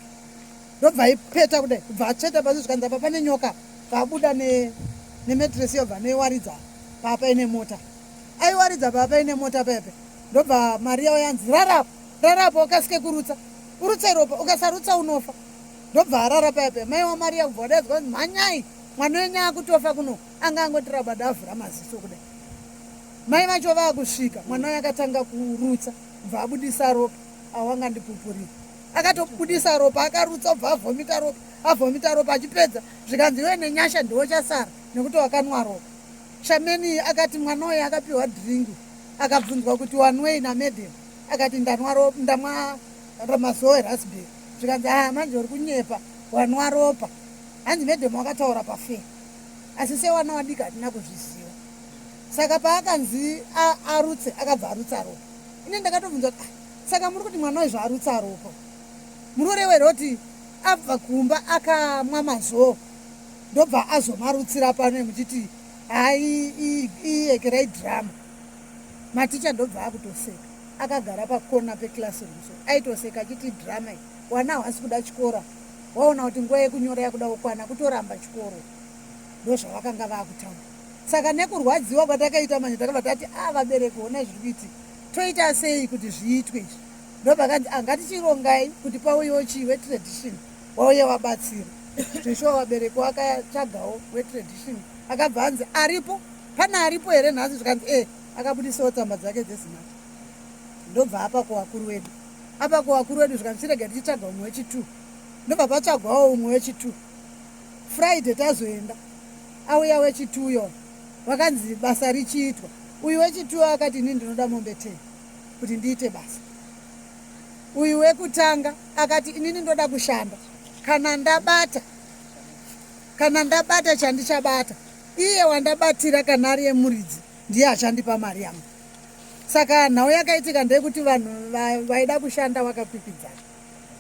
ndobva aipeta kudai kubva atsveta pasi zvikanzi apa pane nyoka bva ne nemetresi yobva noiwaridza paa paine mota aiwaridza paa paine mota pepe ndobva mari yavo yanzi rarapo rarapo ukasike kurutsa urutse ropa ukasarutsa unofa ndobva arara pepe mai wamariya kubva wadaidzwa kunzi mhanyai mwana wenyu akutofa kuno anga angoti rabada avhura maziso kudai mai vacho vaakusvika mwana uyo akatanga kurutsa bva abudisa ropa awangandipupurira akatobudisa ropa akarutsa obva avhomita ropa avhomita ropa achipedza zvikanzi iwe nenyasha ndiwo chasara nekuti wakanwa ropa shameni akati mwana uyo akapiwa drink akabvunzwa kuti wanwei namedem akati ndanwa ndamwa mazowe raspberry zvikanzi haa manje uri kunyepa wanwa ropa hanzi medem wakataura pafair asi sewana wadika hatina kuzviziva saka paakanzi arutse akabva arutsa ropa ini ndakatobvunza kuti ah, Saka muri kuti mwana uyu zvaarutsa ropa muri kureva here kuti abva kumba akamwa mazoo ndobva azomarutsira pano muchiti hai iyekerai drama maticha ndobva akutoseka akagara pakona peclassroom so aitoseka achiti drama iyi wana hawasi kuda chikora waona kuti nguva yekunyora yakuda kukwana kutoramba chikoro ndozvavakanga vakutaura saka nekurwadziwa kwatakaita manje takabva tati a ah, vabereki honai zviri kuitika Toita sei kuti zviitwe izvi? Ndopakanzi ah, ngatichirongai kuti pauyewo chii wetradition wauye wabatsira. Zveshuwa vabereki wakatsvagawo wetradition akabva anzi aripo pane aripo here nhasi zvikanzi e akabudisawo tsamba dzake dzezinata ndobva apa kuvakuru wedu apa kuvakuru wedu zvikanzi chirega tichitsvaga umwe wechitwo ndobva patsvagwawo umwe wechitwo friday tazoenda auya wechitwo uyo Vakanzi basa richiitwa. Uyu wechituwo akati ini ndinoda mombe 10 kuti ndiite basa. Uyu wekutanga akati inini ndoda kushanda kana ndabata kana ndabata chandichabata iye wandabatira kana ari yemuridzi ndiye achandipa mari yangu. Saka nhau yakaitika ndeyekuti vanhu vaida kushanda vakakwikwidzana.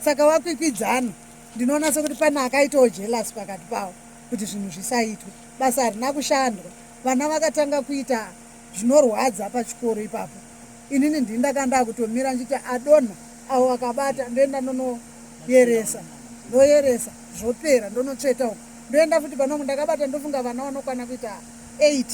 Saka wakwikwidzana ndinoona sekuti pane akaitawo jealous pakati pavo kuti zvinhu zvisaitwe. Basa harina kushandwa. Vana vakatanga kuita zvinorwadza pachikoro ipapo. Inini ndini ndakanga ndakutomira ndichiti adonha avo akabata ndoenda ndonoyeresa ndoyeresa zvopera ndonotsveta uko. Ndoenda futi pano ndakabata ndofunga vana vanokwana kuita 8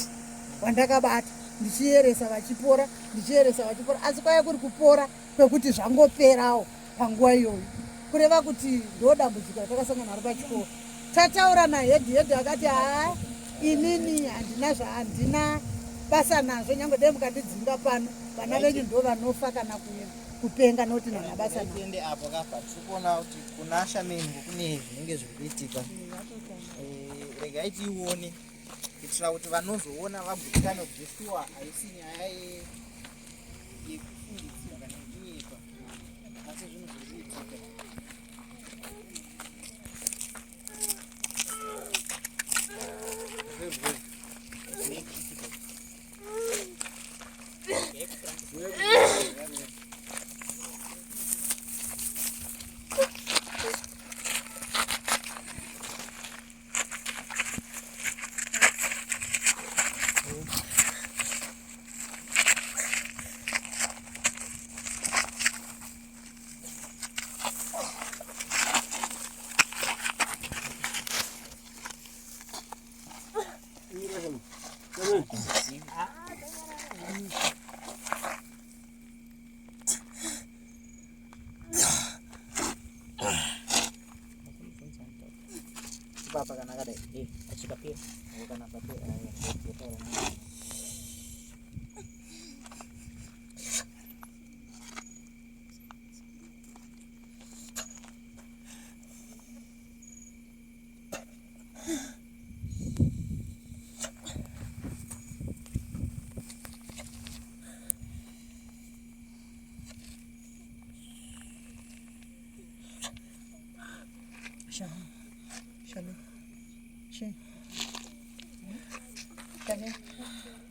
vandakabata ndichiyeresa vachipora ndichiyeresa vachipora asi kwaiva kuri kupora kwekuti zvangoperawo panguva iyoyo kureva kuti ndo dambudziko ratakasangana naro pachikoro tataura nahedhi hedhi akati haa inini handina zvahandina basa nazvo nyange dai mukandidzinga pano vana venyu ndo vanofa kana kupenga nokuti nana basa tiende apo kapa tiri kuona kuti kuna shamengo kune zvinenge zviri kuitika eh, regai tiione kuitira kuti vanozoona vagutsikane kuti shuwa haisi nyaya yekufungidzira kana yekunyepa asi zvinhu zviri kuitika. Ipapa kana akadai Eh, achikapera. Kana papera eh, Shalom. Shalom. Shalom.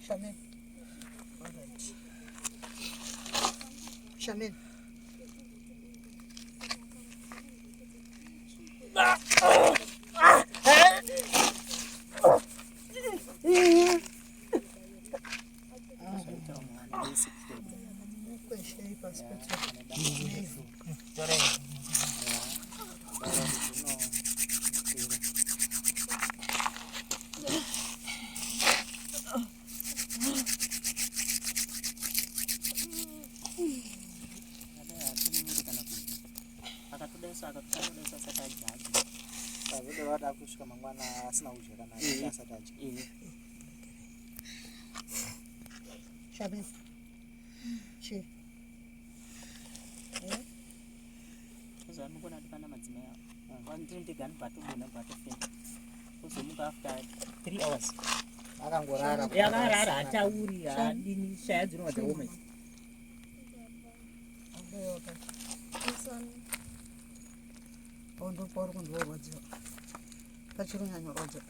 Shalom. Shalom. Mukweshei pasi petsoka. Akatodaiso akatodaiso asati adya adya. Pazode vada kusvika mangwana asina kudya kana asati adya. Eh. Shamim. Chi. Kuzvanogona kuti pana madzimai avo. Ndiri ndega ndobva atodonha ndobva atofenda. Ozomuka after 3 hours. Akangorara. Yakarara hatauri haadini shaya dzinova dzaoma idzi. Pondo pauri kunzwa Pachiri kunyanyorwadza.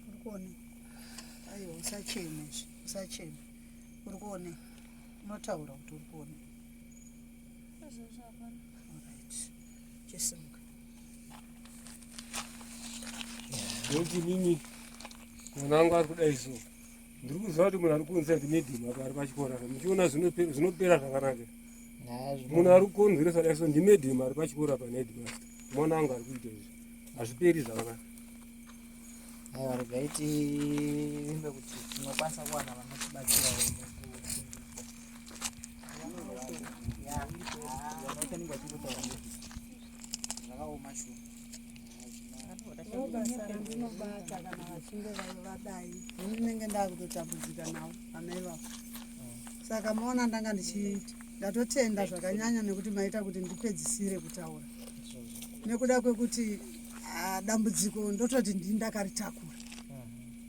Uri kuone? Aiwa, usacheme izvi, usacheme. Uri kuone? Unotaura kuti uri kuone. Alright. Chisimuka. Nekuti inini mwana wangu ari kudai so ndiri kuziva kuti munhu ari kukonzera kuti medhemu apa ari pachikoro apa muchiona zvinopera zvakanaka munhu ari kukonzeresa dai so ndimedhemu ari pachikoro apa neheadmaster mwana wangu ari kuita izvi hazviperi zvakanaka Aiwa, regai tivimbe kuti tinokwanisa kuwana vanotibatsirawo zvakaoma shuwa. Basa randinobata kana vachinge vadai ndinenge ndakutotambudzika navo vana ivavo saka maona ndanga ndichi ndatotenda zvakanyanya nekuti maita kuti ndipedzisire kutaura nekuda kwekuti ah, dambudziko ndototi ndini ndakaritakura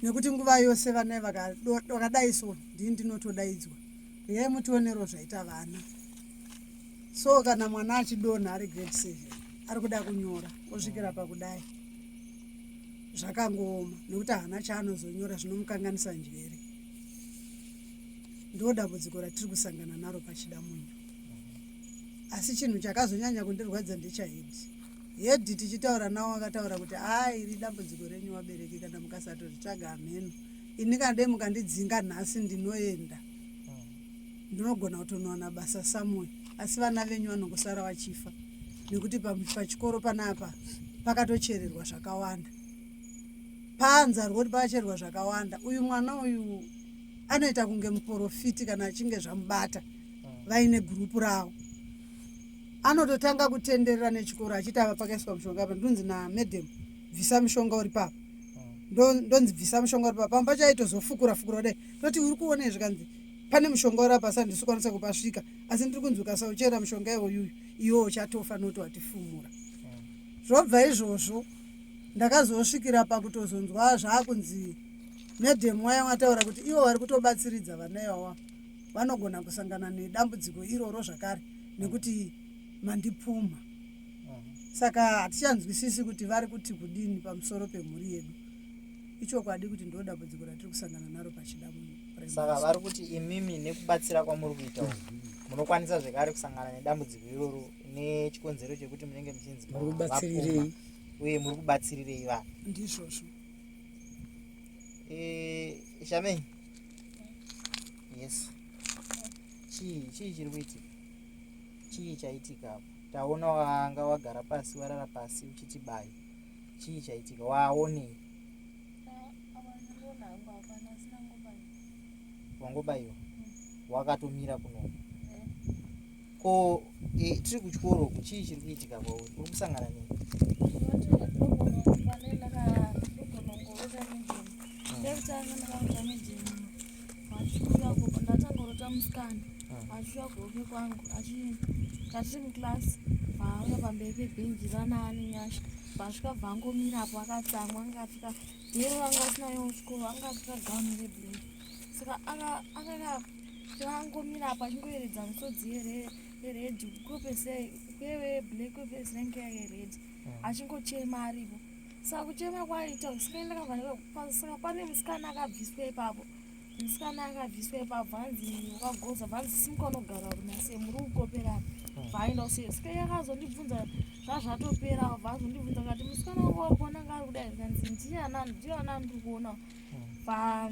nekuti nguva yose vana vakadai so ndini ndinotodaidzwa uyai mutionero zvaita vana so kana mwana achidonha ari grade 7 ari kuda kunyora osvikira pakudai zvakangooma nekuti haana chaanozonyora zvinomukanganisa njere ndo dambudziko ratiri kusangana naro pachida munyu. Asi chinhu chakazonyanya kundirwadza ndechahedhi. Hedhi tichitaura nawo akataura kuti haa iri dambudziko renyu vabereki kana mukasatoritsvaga hameno. Ini kana dai mukandidzinga nhasi ndinoenda. Ndinogona kutonowana basa somewhere asi vana venyu vanongosara vachifa nekuti pachikoro panapa pakatochererwa zvakawanda. Paanzarwo kuti pakachererwa zvakawanda. Uyu mwana uyu anoita kunge muporofiti kana achinge zvamubata vaine gurupu ravo anototanga kutenderera nechikoro achiti ava pakaiswa mushonga apa ndonzi namadam bvisa mushonga uri papa ndonzi bvisa mushonga uri papa pamwe pacho aitozofukura fukura kudai toti uri kuona izvi kanzi pane mushonga uri apa asi handisi kukwanisa kupasvika asi ndiri kunzi ukasauchera mushonga iwoyuyu iwo uchatofa nokuti watifumura zvobva izvozvo ndakazosvikira pakutozonzwa zvaakunzi madam waya wataura kuti ivo vari kutobatsiridza vana iwawa vanogona kusangana nedambudziko iroro zvakare nekuti mandipumha saka hatichanzwisisi kuti vari kuti kudini pamusoro pemhuri yedu ichokwadi kuti ndo dambudziko ratiri kusangana naro pachidamu saka vari kuti imimi nekubatsira kwamuri kuita uku munokwanisa zvekare kusangana nedambudziko iroro nechikonzero chekuti munenge muchinzi muri kubatsirirei uye muri kubatsirirei vanhu ndizvozvo eh, shamei yes chii chii chiri kuitika chii chaitika apo taona wanga wagara pasi warara pasi uchiti bayo chii chaitika waonei wangobaiwa wakatomira kuno ko e, tiri kuchikoro uku chii chiri kuitika kwauri uri kusangana nei ndatangorota musikana achiuya kuhope kwangu tatiri muclass vaauya pamberi pebhenji vanaani nyasha vasvika bvangomira apo akatsamwa anga apfeka hero anga asinayo kuchikoro anga apfeka gauni reblack saka akaka angomira apo achingoyeredza misodzi yered kweve black kwepesi range yered achingochema aripo saka kuchema kwaiita saka ndakabva saka pane musikana akabviswa ipapo musikana akabviswa ipapo hanzi wakagoza bvanzi simuka unogara kunase muri kukoperana bvaenda kusiya saka iye akazondibvunza zvazvatopera bvaazondibvunza kati musikana wangu wari kuona anga ari kudai zvikanzi ndiana ndiana ndiri kuona bva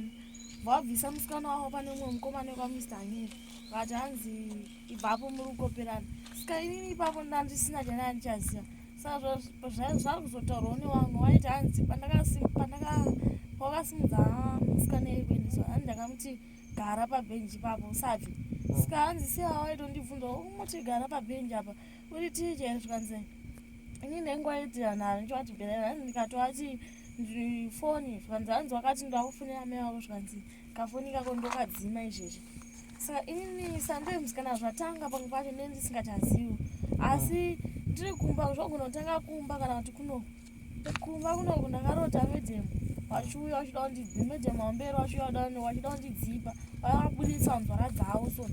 vabvisa musikana wavo pane umwe mukomana wekwaMr Anyeri vakati hanzi ibvapo muri kukoperana saka inini ipapo ndandisina chandandichaziva saka zvakuzotaurwawo nevamwe waiti hanzi pawakasimudza musikana yekuendeswa hanzi ndakamuti gara pabhenji ipapo usabve saka hanzi siya waitondibvunza umuti gara pabhenji apa uri ticha here zvikanzi ini ndaingoaitira nharo ndichivati bherera hanzi ndikatoati foni zvikanzi hanzi wakati ndakufonera mai vako zvikanzi kafoni kako ndokadzima izvezvi saka inini sometimes kana zvatanga pamwe pacho ndine ndisingachazivi asi ndiri kumba zvogona kutanga kumba kana kuti kuno kumba kunoku ndakarota medhemu vachiuya vachida kundidzipa medhemu wamberi vachiuya vachida kundidzipa vakabudisa nzwara dzavo so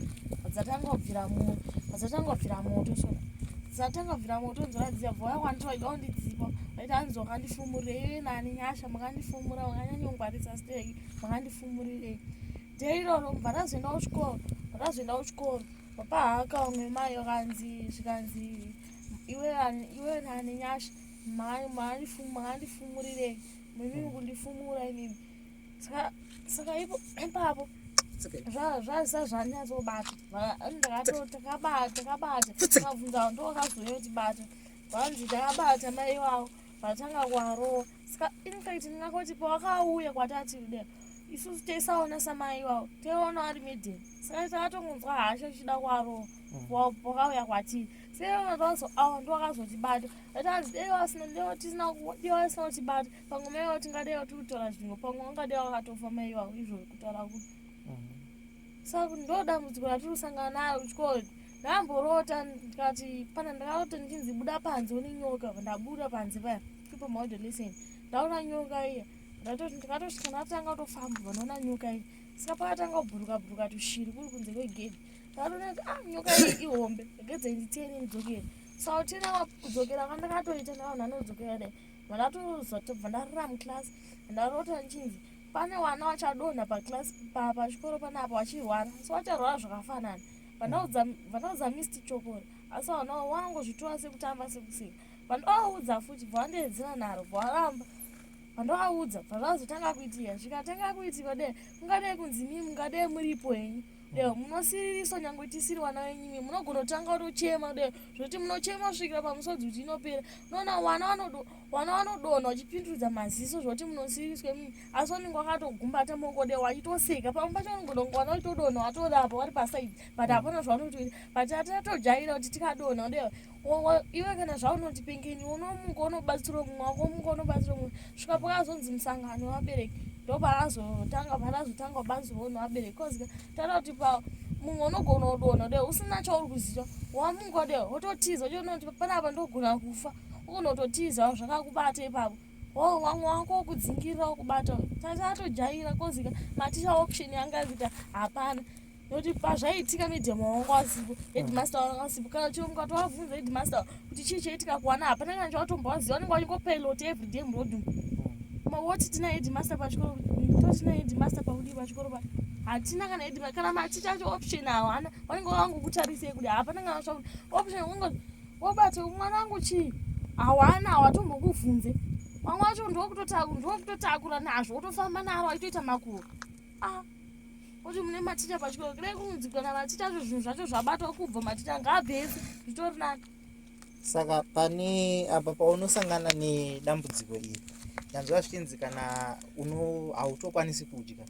dzatanga kubvira moto dzatanga kubvira moto so dzatanga kubvira moto nzwara dziya bva vauya kwandiri vachida kundidzipa vaita hanzi wakandifumurirei nani nyasha makandifumura makanyanyongwarisa steki makandifumurirei Day iroro bva tazoenda kuchikoro bva tazoenda kuchikoro pahaka vamwe mai vakanzi zvikanzi iwe iwe nani nyasha makandifumurirei mimimi kundifumura imimi saka saka ipo ipapo zvazisa zvanyatsobata ndakato takabata takabvunza ndowakazouya kutibata vanzi takabata mai ivavo vatanga kuvarova saka infact ndingangoti pawakauya kwatati kudera isusu taisaona samai ivavo taiona ari medium saka takatongonzwa hasha tichida kuvarova wakauya kwatiri saka awa ndowakazotibata atanzi dei vasina tisina kutibata pamwe mai vavo tingadei vatiri kutora zvinhu pamwe vangadei vakatofa mai ivavo izvo kutaura kuti saka ndo dambudziko ratiri kusangana naro kuchikoro ndamborota ndikati pana ndakarota ndichinzi buda panze une nyoka ndabuda panze paya people model listen ndaona nyoka iya ndakatosvika ndatanga kutofamba vanoona nyoka iyi saka pakatanga kubhuruka bhuruka tushiri kuri kunze kwegedhi ndakatoona kuti ah nyoka iyi ihombe regedzei nditene ndidzokere saka kutena kudzokera kwandakatoita ndavanhu vanodzokera dai vandatozotobva ndarara muclass ndarota ndichinzi pane wana wachadonha paclass pachikoro panapa wachirwara so wacharwara zvakafanana vandaudza mr chokora Asi vana vanongozvitora sekutamba sekuseka. Pandovaudza futi bva vandeedzera naro bva varamba. Pandovaudza bva zvazotanga kuitika zvikatanga kuitika dee kungadei kunzi mii mungadei muripo henyu dee munosiririswa nyangwe tisiri vana venyu imi munogona kutanga kutochema dee zvekuti munochema kusvikira pamusodzi kuti inopera. Unoona vana vanodo vana vanodonha vachipindurudza maziso zvekuti munosiririswa imi asi vanenge vakatogumbata maoko dee vachitoseka pamwe pacho vanogona kunge vana vachitodonha vatorapa vari pasaidi but hapana zvavanotoita but tatojaira kuti tikadonha dee iwe kana zvaunoti pengeni unomuka unobatsira mumwe wako omuka unobatsira mumwe svika pakazonzi musangano wevabereki ndopaazotanga panazotanga kubatsirwa nevabereki cause tada kuti pa mumwe unogona kudonha de usina chauri kuziva wamuka de wototiza uchionoti panapa ndogona kufa unototiza zvakakubata ipapo wamwe wako wokudzingirira wokubata tatojaira kozika maticha option yanga akuita hapana nokuti pazvaiitika medium wanga wasipo headmaster wanga wasipo kana chero mukatoavhunza headmaster kuti chii chaitika kuwana hapana kana chawatombowaziva vanenge vachingopilot everyday muroad woti tina headmaster pachikoro totina headmaster pakudii pachikoro pa hatina kana headmaster kana maticha acho option hawana vanenge vangokutarisei kuti hapana kana zvakuti option ungo wobata mwana wangu chii hawana hawatombokuvhunze vamwe vacho ndokutotakura nazvo wotofamba naro achitoita makuva ah kuti mune maticha pachikoro kudai kunzi kana maticha acho zvinhu zvacho zvabatwa kubva maticha ngaabve ese zvitori nani saka pane apa paunosangana nedambudziko iri ndanzwa zvichinzi kana uno hautokwanisi kudya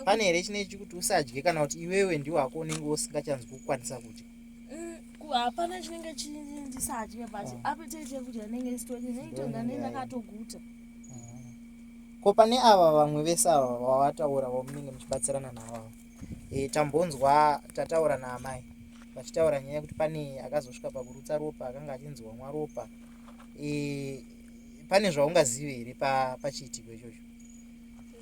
pane here chine chikuti usadye kana kuti iwewe ndiwo hako unenge usingachanzwi kukwanisa kudya mm, hapana chinenge chindisadye but ah. appetite yekudya inenge isitori inenge ndakatoguta Ko pane ava vamwe vese ava vawataura vamunenge muchibatsirana navo ava e, tambonzwa tataura naamai vachitaura nyaya yekuti pane akazosvika pakurutsa ropa akanga achinzi wamwa ropa e, pane zvaungazive here pachiitiko pa ichocho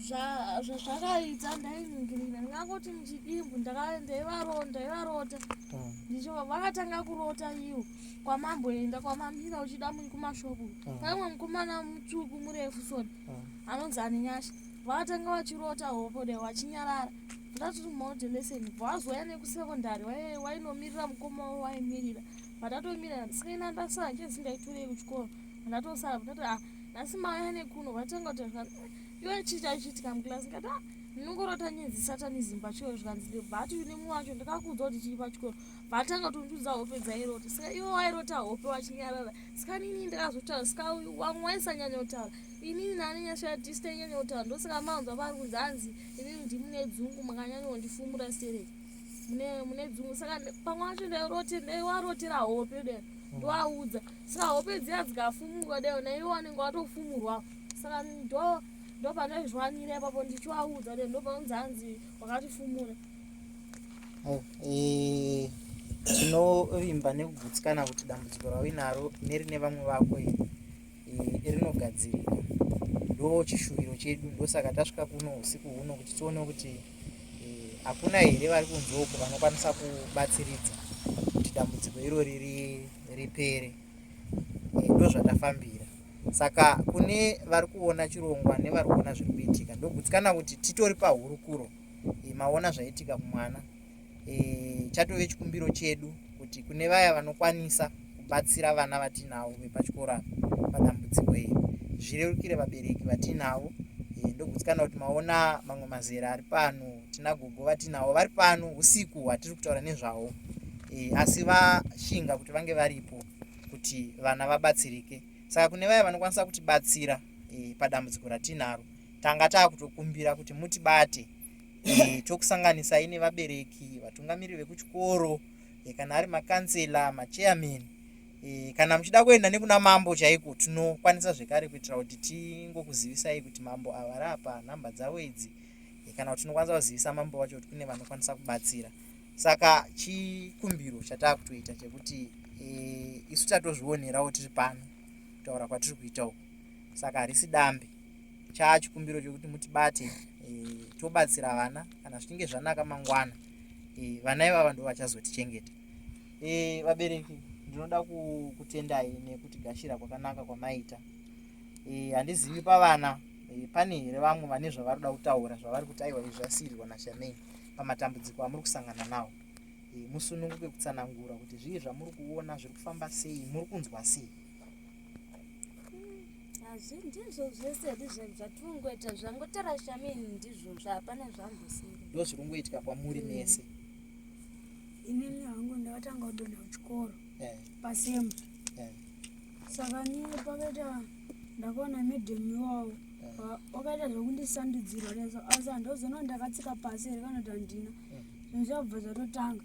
Zvazvakaita ndainingirina ndingangoti muchidimbu ndaivarota hmm. ndicho vakatanga kurota iwo kwamamboenda kwamamira uchida kumashopu hmm. paimwe mukomana mutsvuku murefu soni hmm. anonzi anenyasha vakatanga vachirota hopo de vachinyarara ndatoti model lesson vazouya nekusekondari wainomirira mukoma waimirira vatatomira sikaina ndasara chezi ndaitorei kuchikoro ndatosara ndati ah nhasi mauya nekuno vatanga kuti iwe chii chaichiitika muclass ndikati ah ndinongorota nyenzi satanism pachikoro zvikanzi ndibva ati une mumwe wacho ndakakuudza kuti chii pachikoro vatanga kutondiudza hope dzairota saka iwe wairota hope wachinyarara saka nini ndakazotaura saka vamwe waisanyanya kutaura inini nani nyasha tisi tainyanya kutaura ndosaka maunzwa vari kunzi hanzi inini ndimune dzungu makanyanya kundifumura stereki mune mune dzungu saka pamwe wacho ndairote ndaiwarotera hope de ndoaudza saka hope dziya dzikafumurwa deo naiwo wanenge watofumurwa saka ndo ndopandazviwanira ipapo ndichiwaudza de ndopaunzi hanzi wakatifumura oh, eh, tinovimba nekugutsikana kuti dambudziko rauinaro nerine vamwe vako iri eh, rinogadzirika ndo chishuviro chedu ndosaka tasvika kuno usiku huno kuti tione kuti eh, hakuna here vari kunze uko vanokwanisa kubatsiridza kuti dambudziko irori ripere eh, ndozvatafambira saka kune vari kuona chirongwa nevari kuona zviri kuitika ndogutsikana kuti titori pahurukuro e, maona zvaitika kumwana e, chatove chikumbiro chedu kuti kune vaya vanokwanisa kubatsira vana vatinavo vepachikoro apa padambudziko iri zvirerukire vabereki vatinavo e, ndogutsikana kuti maona mamwe mazera ari pano tina gogo vatinavo vari pano usiku hwatiri kutaura nezvawo e, asi vashinga kuti vange varipo kuti vana vabatsirike saka kune vaya vanokwanisa kutibatsira e, padambudziko ratinaro tanga taakutokumbira kuti mutibate e, tokusanganisai nevabereki vatungamiriri vekuchikoro e, kana ari makansela machairman e, kana muchida kuenda nekuna mambo chaiko tinokwanisa zvekare kuitira kuti tingokuzivisai kuti mambo ava rapa nhamba dzavo idzi e, kana kuti tinokwanisa kuzivisa mambo vacho kuti kune vanokwanisa kubatsira saka chikumbiro chataakutoita chekuti e, isu tatozvionerawo tiri pano kutaura kwatiri kuita uku saka harisi dambe chaachikumbiro chekuti mutibate e, tobatsira vana kana zvichinge zvanaka mangwana e, vana ivava ndo vachazotichengeta e, vabereki ndinoda kutendai nekutigashira kwakanaka kwamaita e, handizivi pavana e, pane here vamwe vane zvavari kuda kutaura zvavari kuti aiwa izvi zvasiirwa nashamei pamatambudziko amuri kusangana nawo e, musununguke kutsanangura kuti zvii zvamuri kuona zviri kufamba sei muri kunzwa sei Hazvi ndizvo zvese ndizvo zvatinongoita zvangotara shamini ndizvozvo hapana zvambosiri. Ndo zviri kungoitika kwamuri mm. mese. Inini hangu ndakatanga kudonha kuchikoro eh. pasemba eh. Saka ni pakaita ndakaona madam iwawo eh. wakaita zvekundisandudzira leso asi handozoona ndakatsika pasi here kana kuti handina eh. zvinhu zvabva zvatotanga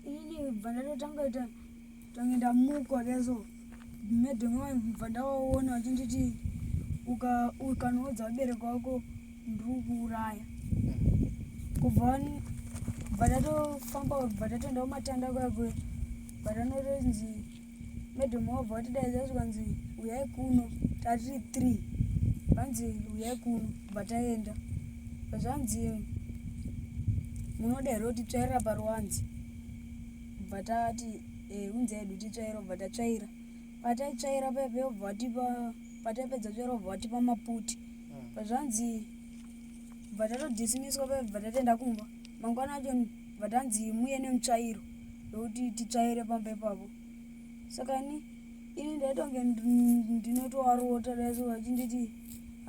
inini bva ndatotanga ita Tange ndamuka leso madam bva ndavaona vachinditi ukanoudza vabereki vako ndiri kuuraya kubva bva tatofamba bva tatoenda kumatanda kwakwe bva tanotonzi madam wabva vatidaidza zvikanzi uyai kuno tatiri three vanzi uyai kuno bva taenda zvanzi munoda here kuti tsvairira paruwanzi bva tati eh, unzi hedu titsvaira bva tatsvaira pataitsvaira paya paya bva vatipa pataipedza tsvaira bva vatipa maputi hmm. pazvanzi bva tatodismiswa paya bva tatoenda kumba mangwana acho bva tanzi muye nemutsvairo yokuti titsvaire pamba ipapo saka ini ini ndaitonge ndinotowarota daiso vachinditi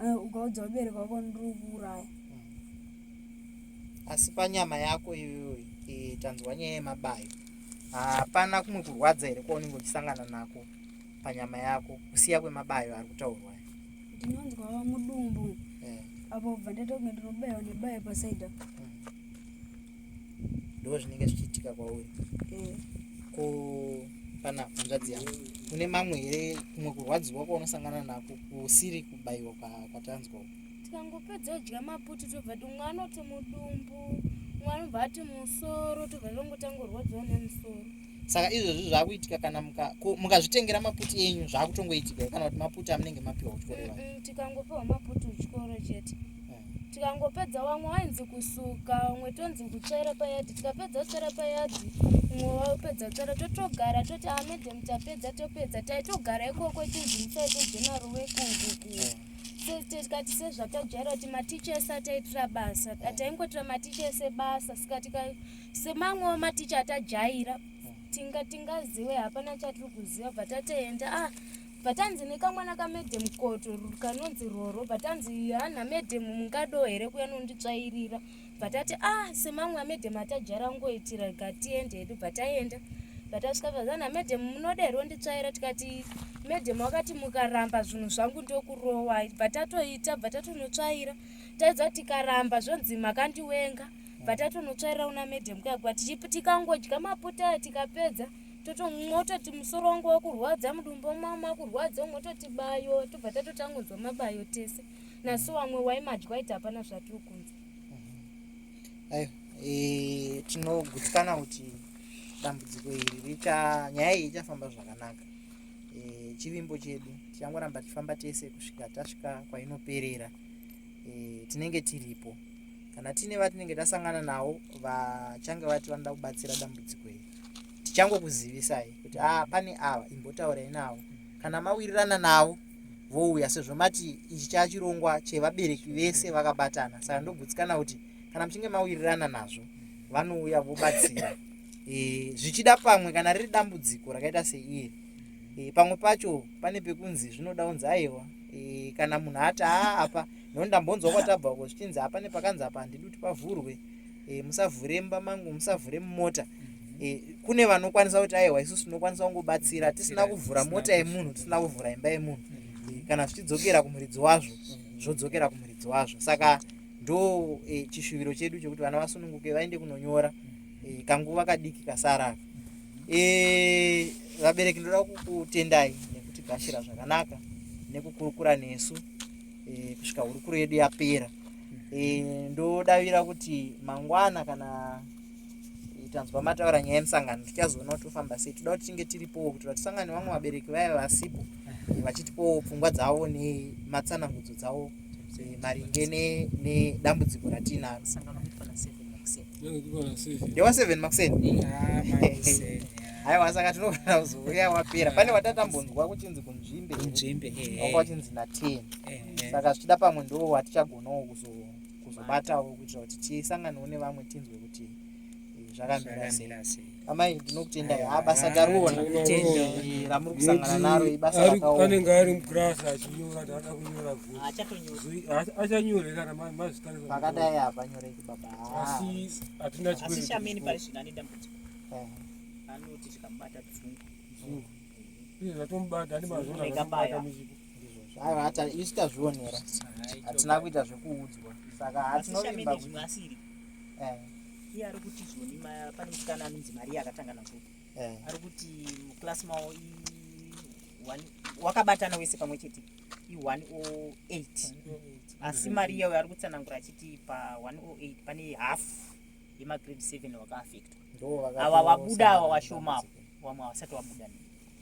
eh, ukaudza vabereki vako ndiri kuuraya Asi panyama yako iyoyo e, tanzwa nyaya yemabayo, hapana kumwe kurwadza here kwaunenge uchisangana nako panyama yako kusiya kwemabayo ari kutaurwa? Ndinonzwa mudumbu eh. apo bva ndaita kunge ndinobaiwa nebayo pasaida. Ndo zvinenge zvichiitika kwauri eh. Ko pana hanzvadzi yangu une mamwe here kumwe kurwadziwa kwaunosangana nako kusiri kubaiwa kwatanzwa? Tikangopedza kudya maputi tobva umwe anoti mudumbu umwe anobva ati musoro tobva tongotangorwadziwa nemusoro. Saka izvozvi zvakuitika kana mukazvitengera maputi enyu zvakutongoitika kana kuti maputi amunenge mapiwa kuchikoro mm, mm, tikangopiwa maputi kuchikoro chete eh. Tikangopedza vamwe vainzi kusuka vamwe tonzi kutsvaira payadhi tikapedza kutsvaira payadhi umwe wapedza kutsvaira totogara toti amedem ah, tapedza topedza taitogara ikoko chinzi musaite general wekukuku eh. Tikati sezvatajaira kuti maticha ese ataitira basa taingotira maticha ese basa saka tika semamwewo maticha atajaira tinga tingaziwe hapana chatiri kuziva bva tatoenda ah bva tanzi nekamwana kamedhem koto kanonzi roro bva tanzi hana medhem mungado here kuya nonditsvairira bva tati ah semamwe amedhem atajaira kungoitira gatiende hedu bva taenda bva tasvika vazana medhem munoda here wonditsvaira tikati medhem wakati mukaramba zvinhu zvangu ndokurowai bva tatoita bva tatonotsvaira taidza tikaramba zvonzi makandiwenga bva tatonotsvaira una medhem kuya kwa tikangodya maputa aya tikapedza totomototi musoro wangu wakurwadza mudumbu mangu makurwadza umwe toti bayo tobva tatotangonzwa mabayo tese naso wamwe waimadya waiti hapana zvatiri kunzwa Aiwa, e, tinogutsikana kuti dambudziko iri richa nyaya iyi ichafamba zvakanaka. E, chivimbo chedu tichangoramba tichifamba tese kusvika tasvika kwainoperera. E, tinenge tiripo kana tine vatinenge tasangana navo vachange vati vanoda kubatsira dambudziko iri tichangokuzivisai kuti ah, pane ava imbotaurai navo kana mawirirana navo vouya sezvo mati ichi chachirongwa chevabereki vese vakabatana saka ndogutsikana kuti kana muchinge mawirirana nazvo vanouya vobatsira e, zvichida pamwe kana riri dambudziko rakaita seiri e, pamwe pacho pane pekunzi zvinoda kunzi aiwa e, kana munhu ati aa apa nokuti ndambonzwa kwatabva uko zvichinzi hapane pakanzi apa handidi kuti pavhurwe e, musavhure mumba mangu musavhure mumota e, kune vanokwanisa kuti aiwa isusu tinokwanisa kungobatsira tisina kuvhura mota yemunhu tisina kuvhura imba yemunhu e, kana zvichidzokera kumuridzi wazvo zvodzokera kumuridzi wazvo saka ndo e, chishuviro chedu chekuti vana vasununguke vaende kunonyora e, kanguva kadiki kasara e, vabereki ndoda kukutendai nekutigashira zvakanaka nekukurukura nesu e, kusvika hurukuro yedu yapera e, ndodavira kuti mangwana kana tanzwa mataura nyaya yemusangano tichazoona kuti tofamba sei toda kuti tinge tiripowo kuti vatisangane vamwe vabereki vaya vasipo eh, vachitipowo pfungwa dzavo nematsanangudzo dzavo eh, maringe nedambudziko ratiinaro ndewa 7 makuseni haiwa saka tinogona kuzouya wapera pane watatambonzwa kuchinzi kunzvimbe wanga wachinzi na 10 saka zvichida pamwe ndo watichagonawo kuzobatawo kuitira kuti tisanganewo nevamwe tinzwe kuti eh, zvakamira sei. Amai ndinokutendai, ha basa tariona ramuri kusangana naro ibasa rakaoma. Anenge ari mugrasi achinyora, ada kunyora achanyorera kana mazvitarisa. Pakadai hapanyoreki baba. Asi hatina Asi Shameni pari zvino ane dambudziko. Anoti zvikamubata dzungu. Izvo zvatomubata ane mazona Rekabaya. Ndizvozvo. Aiwa, isu tazvionera. Hatina kuita zvekuudzwa. Saka Asi hatinovimba Shameni kuti zvimwe asiri. Iye ari kuti zvoni pane musikana anonzi Maria akatanga nazvo. Ari kuti muklasi mavo wakabatana wese pamwe chete i108. Asi Maria uyo ari kutsanangura achiti pa108 pane half yemagrade 7 wakaafektwa. Ava vabuda ava vashoma ava, vamwe havasati vabuda,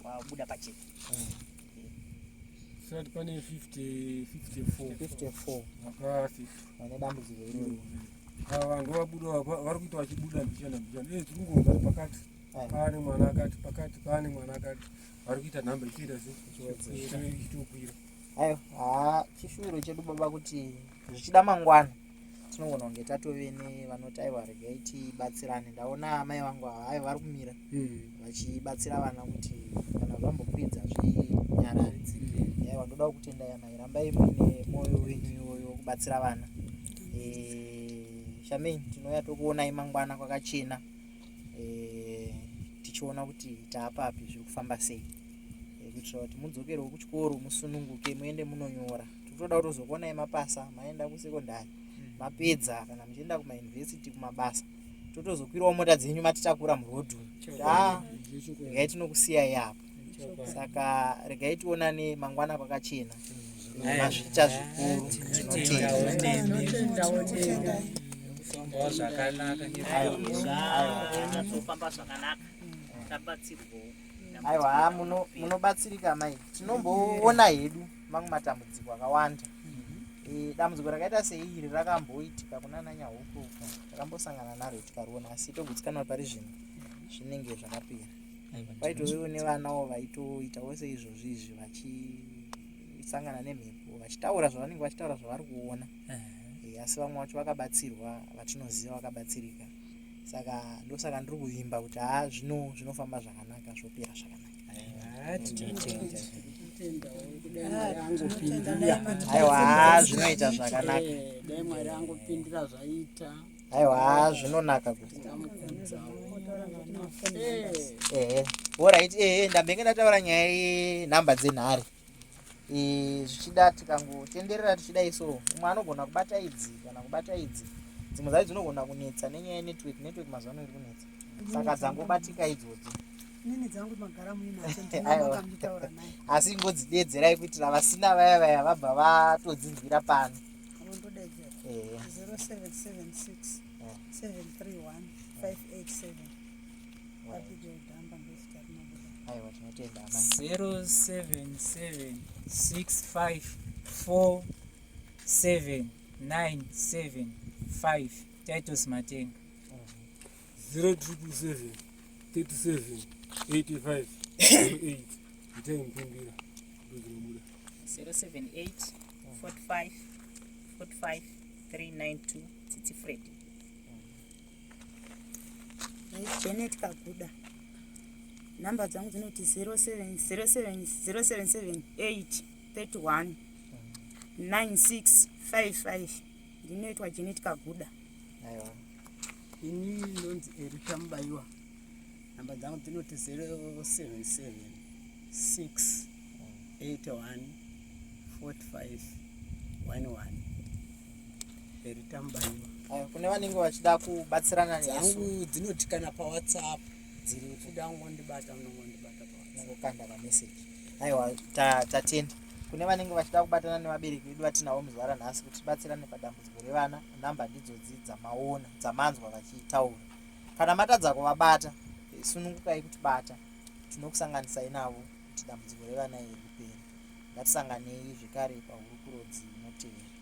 vabuda pachena. Sati pane 50 54 54 vakaafektwa vane dambudziko iroro. Ava vanhu vabuda vari kuita vachibuda mbichana mbichana. Tiri kungonzwa kuti pakati paane mwana akati, pakati paane mwana akati, vari kuita nhamba ichiita se ichitokwira. Aiwa, haa chishuviro chedu baba kuti zvichida mangwana tinogona kunge tatove nevanoti aiwa regai tibatsirane. Ndaona amai vangu ava aiwa vari kumira vachibatsira vana kuti kana zvambokwidza zvinyarare. Aiwa, ndoda kukutendai amai, rambai muine mwoyo wenyu iwoyo wekubatsira vana. Shameni, tinouya tokuonai mangwana kwakachena, tichiona kuti taapapi, zviri kufamba sei, kuitira kuti mudzokerewo kuchikoro musununguke muende munonyora. Tinotoda kutozokuonai mapasa, maenda kusekondari, mapedza, kana muchienda kumayunivhesiti, kumabasa, totozokwirawo mota dzenyu matitakura murodhu. Regai tinokusiyai apa. Saka regai tionane mangwana kwakachena. Mazviita zvikuru, tinotenda. Kufambawo zvakanaka. Zvanyatsofamba zvakanaka, tabatsirwawo. Aiwa, munobatsirika mai. Tinomboona hedu mamwe matambudziko akawanda. Dambudziko rakaita seiri rakamboitika kuna nanyahuku, takambosangana naro tikariona, asi togutsikana pari zvino zvinenge zvakapera. Paitovewo nevanawo vaitoitawo seizvozvi izvi, vachisangana nemhepo, vachitaura zvavanenge vachitaura zvavari kuona. Asi vamwe vacho vakabatsirwa, vatinoziva vakabatsirika. Saka ndosaka ndiri kuvimba kuti haa zvinofamba zvakanaka, zvopera zvakanaka. Aiwa, zvinoita zvakanaka. Dai Mwari angopindira zvaita. Aiwa, zvinonaka kuti Tingamukudzawo. Ehe, alright. Ehe, ndambenge ndataura nyaya yenhamba dzenhare. Zvichida tikangotenderera tichidai so, umwe anogona kubata idzi kana kubata idzi, dzimwe dzacho dzinogona kunetsa nenyaya yenetwork. Network mazuva ano iri kunetsa, saka dzangobatika idzodzo. Nini dzangu magara muinadzo, Aiwa. ndinonga muchitaura naye. Asi ingodzidedzerai kuitira vasina vaya vaya vabva vatodzinzwira pano. Ndodedzera. Ehe. 0776 731 587, Abigail Damba ndozita rinobuda. Aiwa, tinotenda amai. 0776547975, Titus Matenga. 0777 37 85 08, itai mupimbira, ndodzinobuda. 078 45 45 392, Tsitsi Fred. Janet Kaguda, nhamba dzangu dzinoti 07 0778 31 9655, ndinoitwa Janet Kaguda. Aiwa. Ini ndinonzi Erisha Mubayiwa, nhamba dzangu dzinoti 077 6 81 45 11, Erita Mubayiwa. Aiwa, kune vanenge vachida kubatsirana nesu, Dzangu dzinoti kana paWhatsApp dziripo. Uchida kungondibata, unongondibata paWhatsApp. Nongokanda kameseji. Aiwa, tatenda. Kune vanenge vachida kubatana nevabereki vedu vatinavo muzuva ranhasi kuti tibatsirane padambudziko revana, nhamba ndidzodzi dzamaona, dzamanzwa vachitaura. Kana matadza kuvabata, sunungukai kutibata, tinokusanganisai navo kuti dambudziko revana iri ripere. Ngatisanganei zvekare pahurukuro dzinotevera.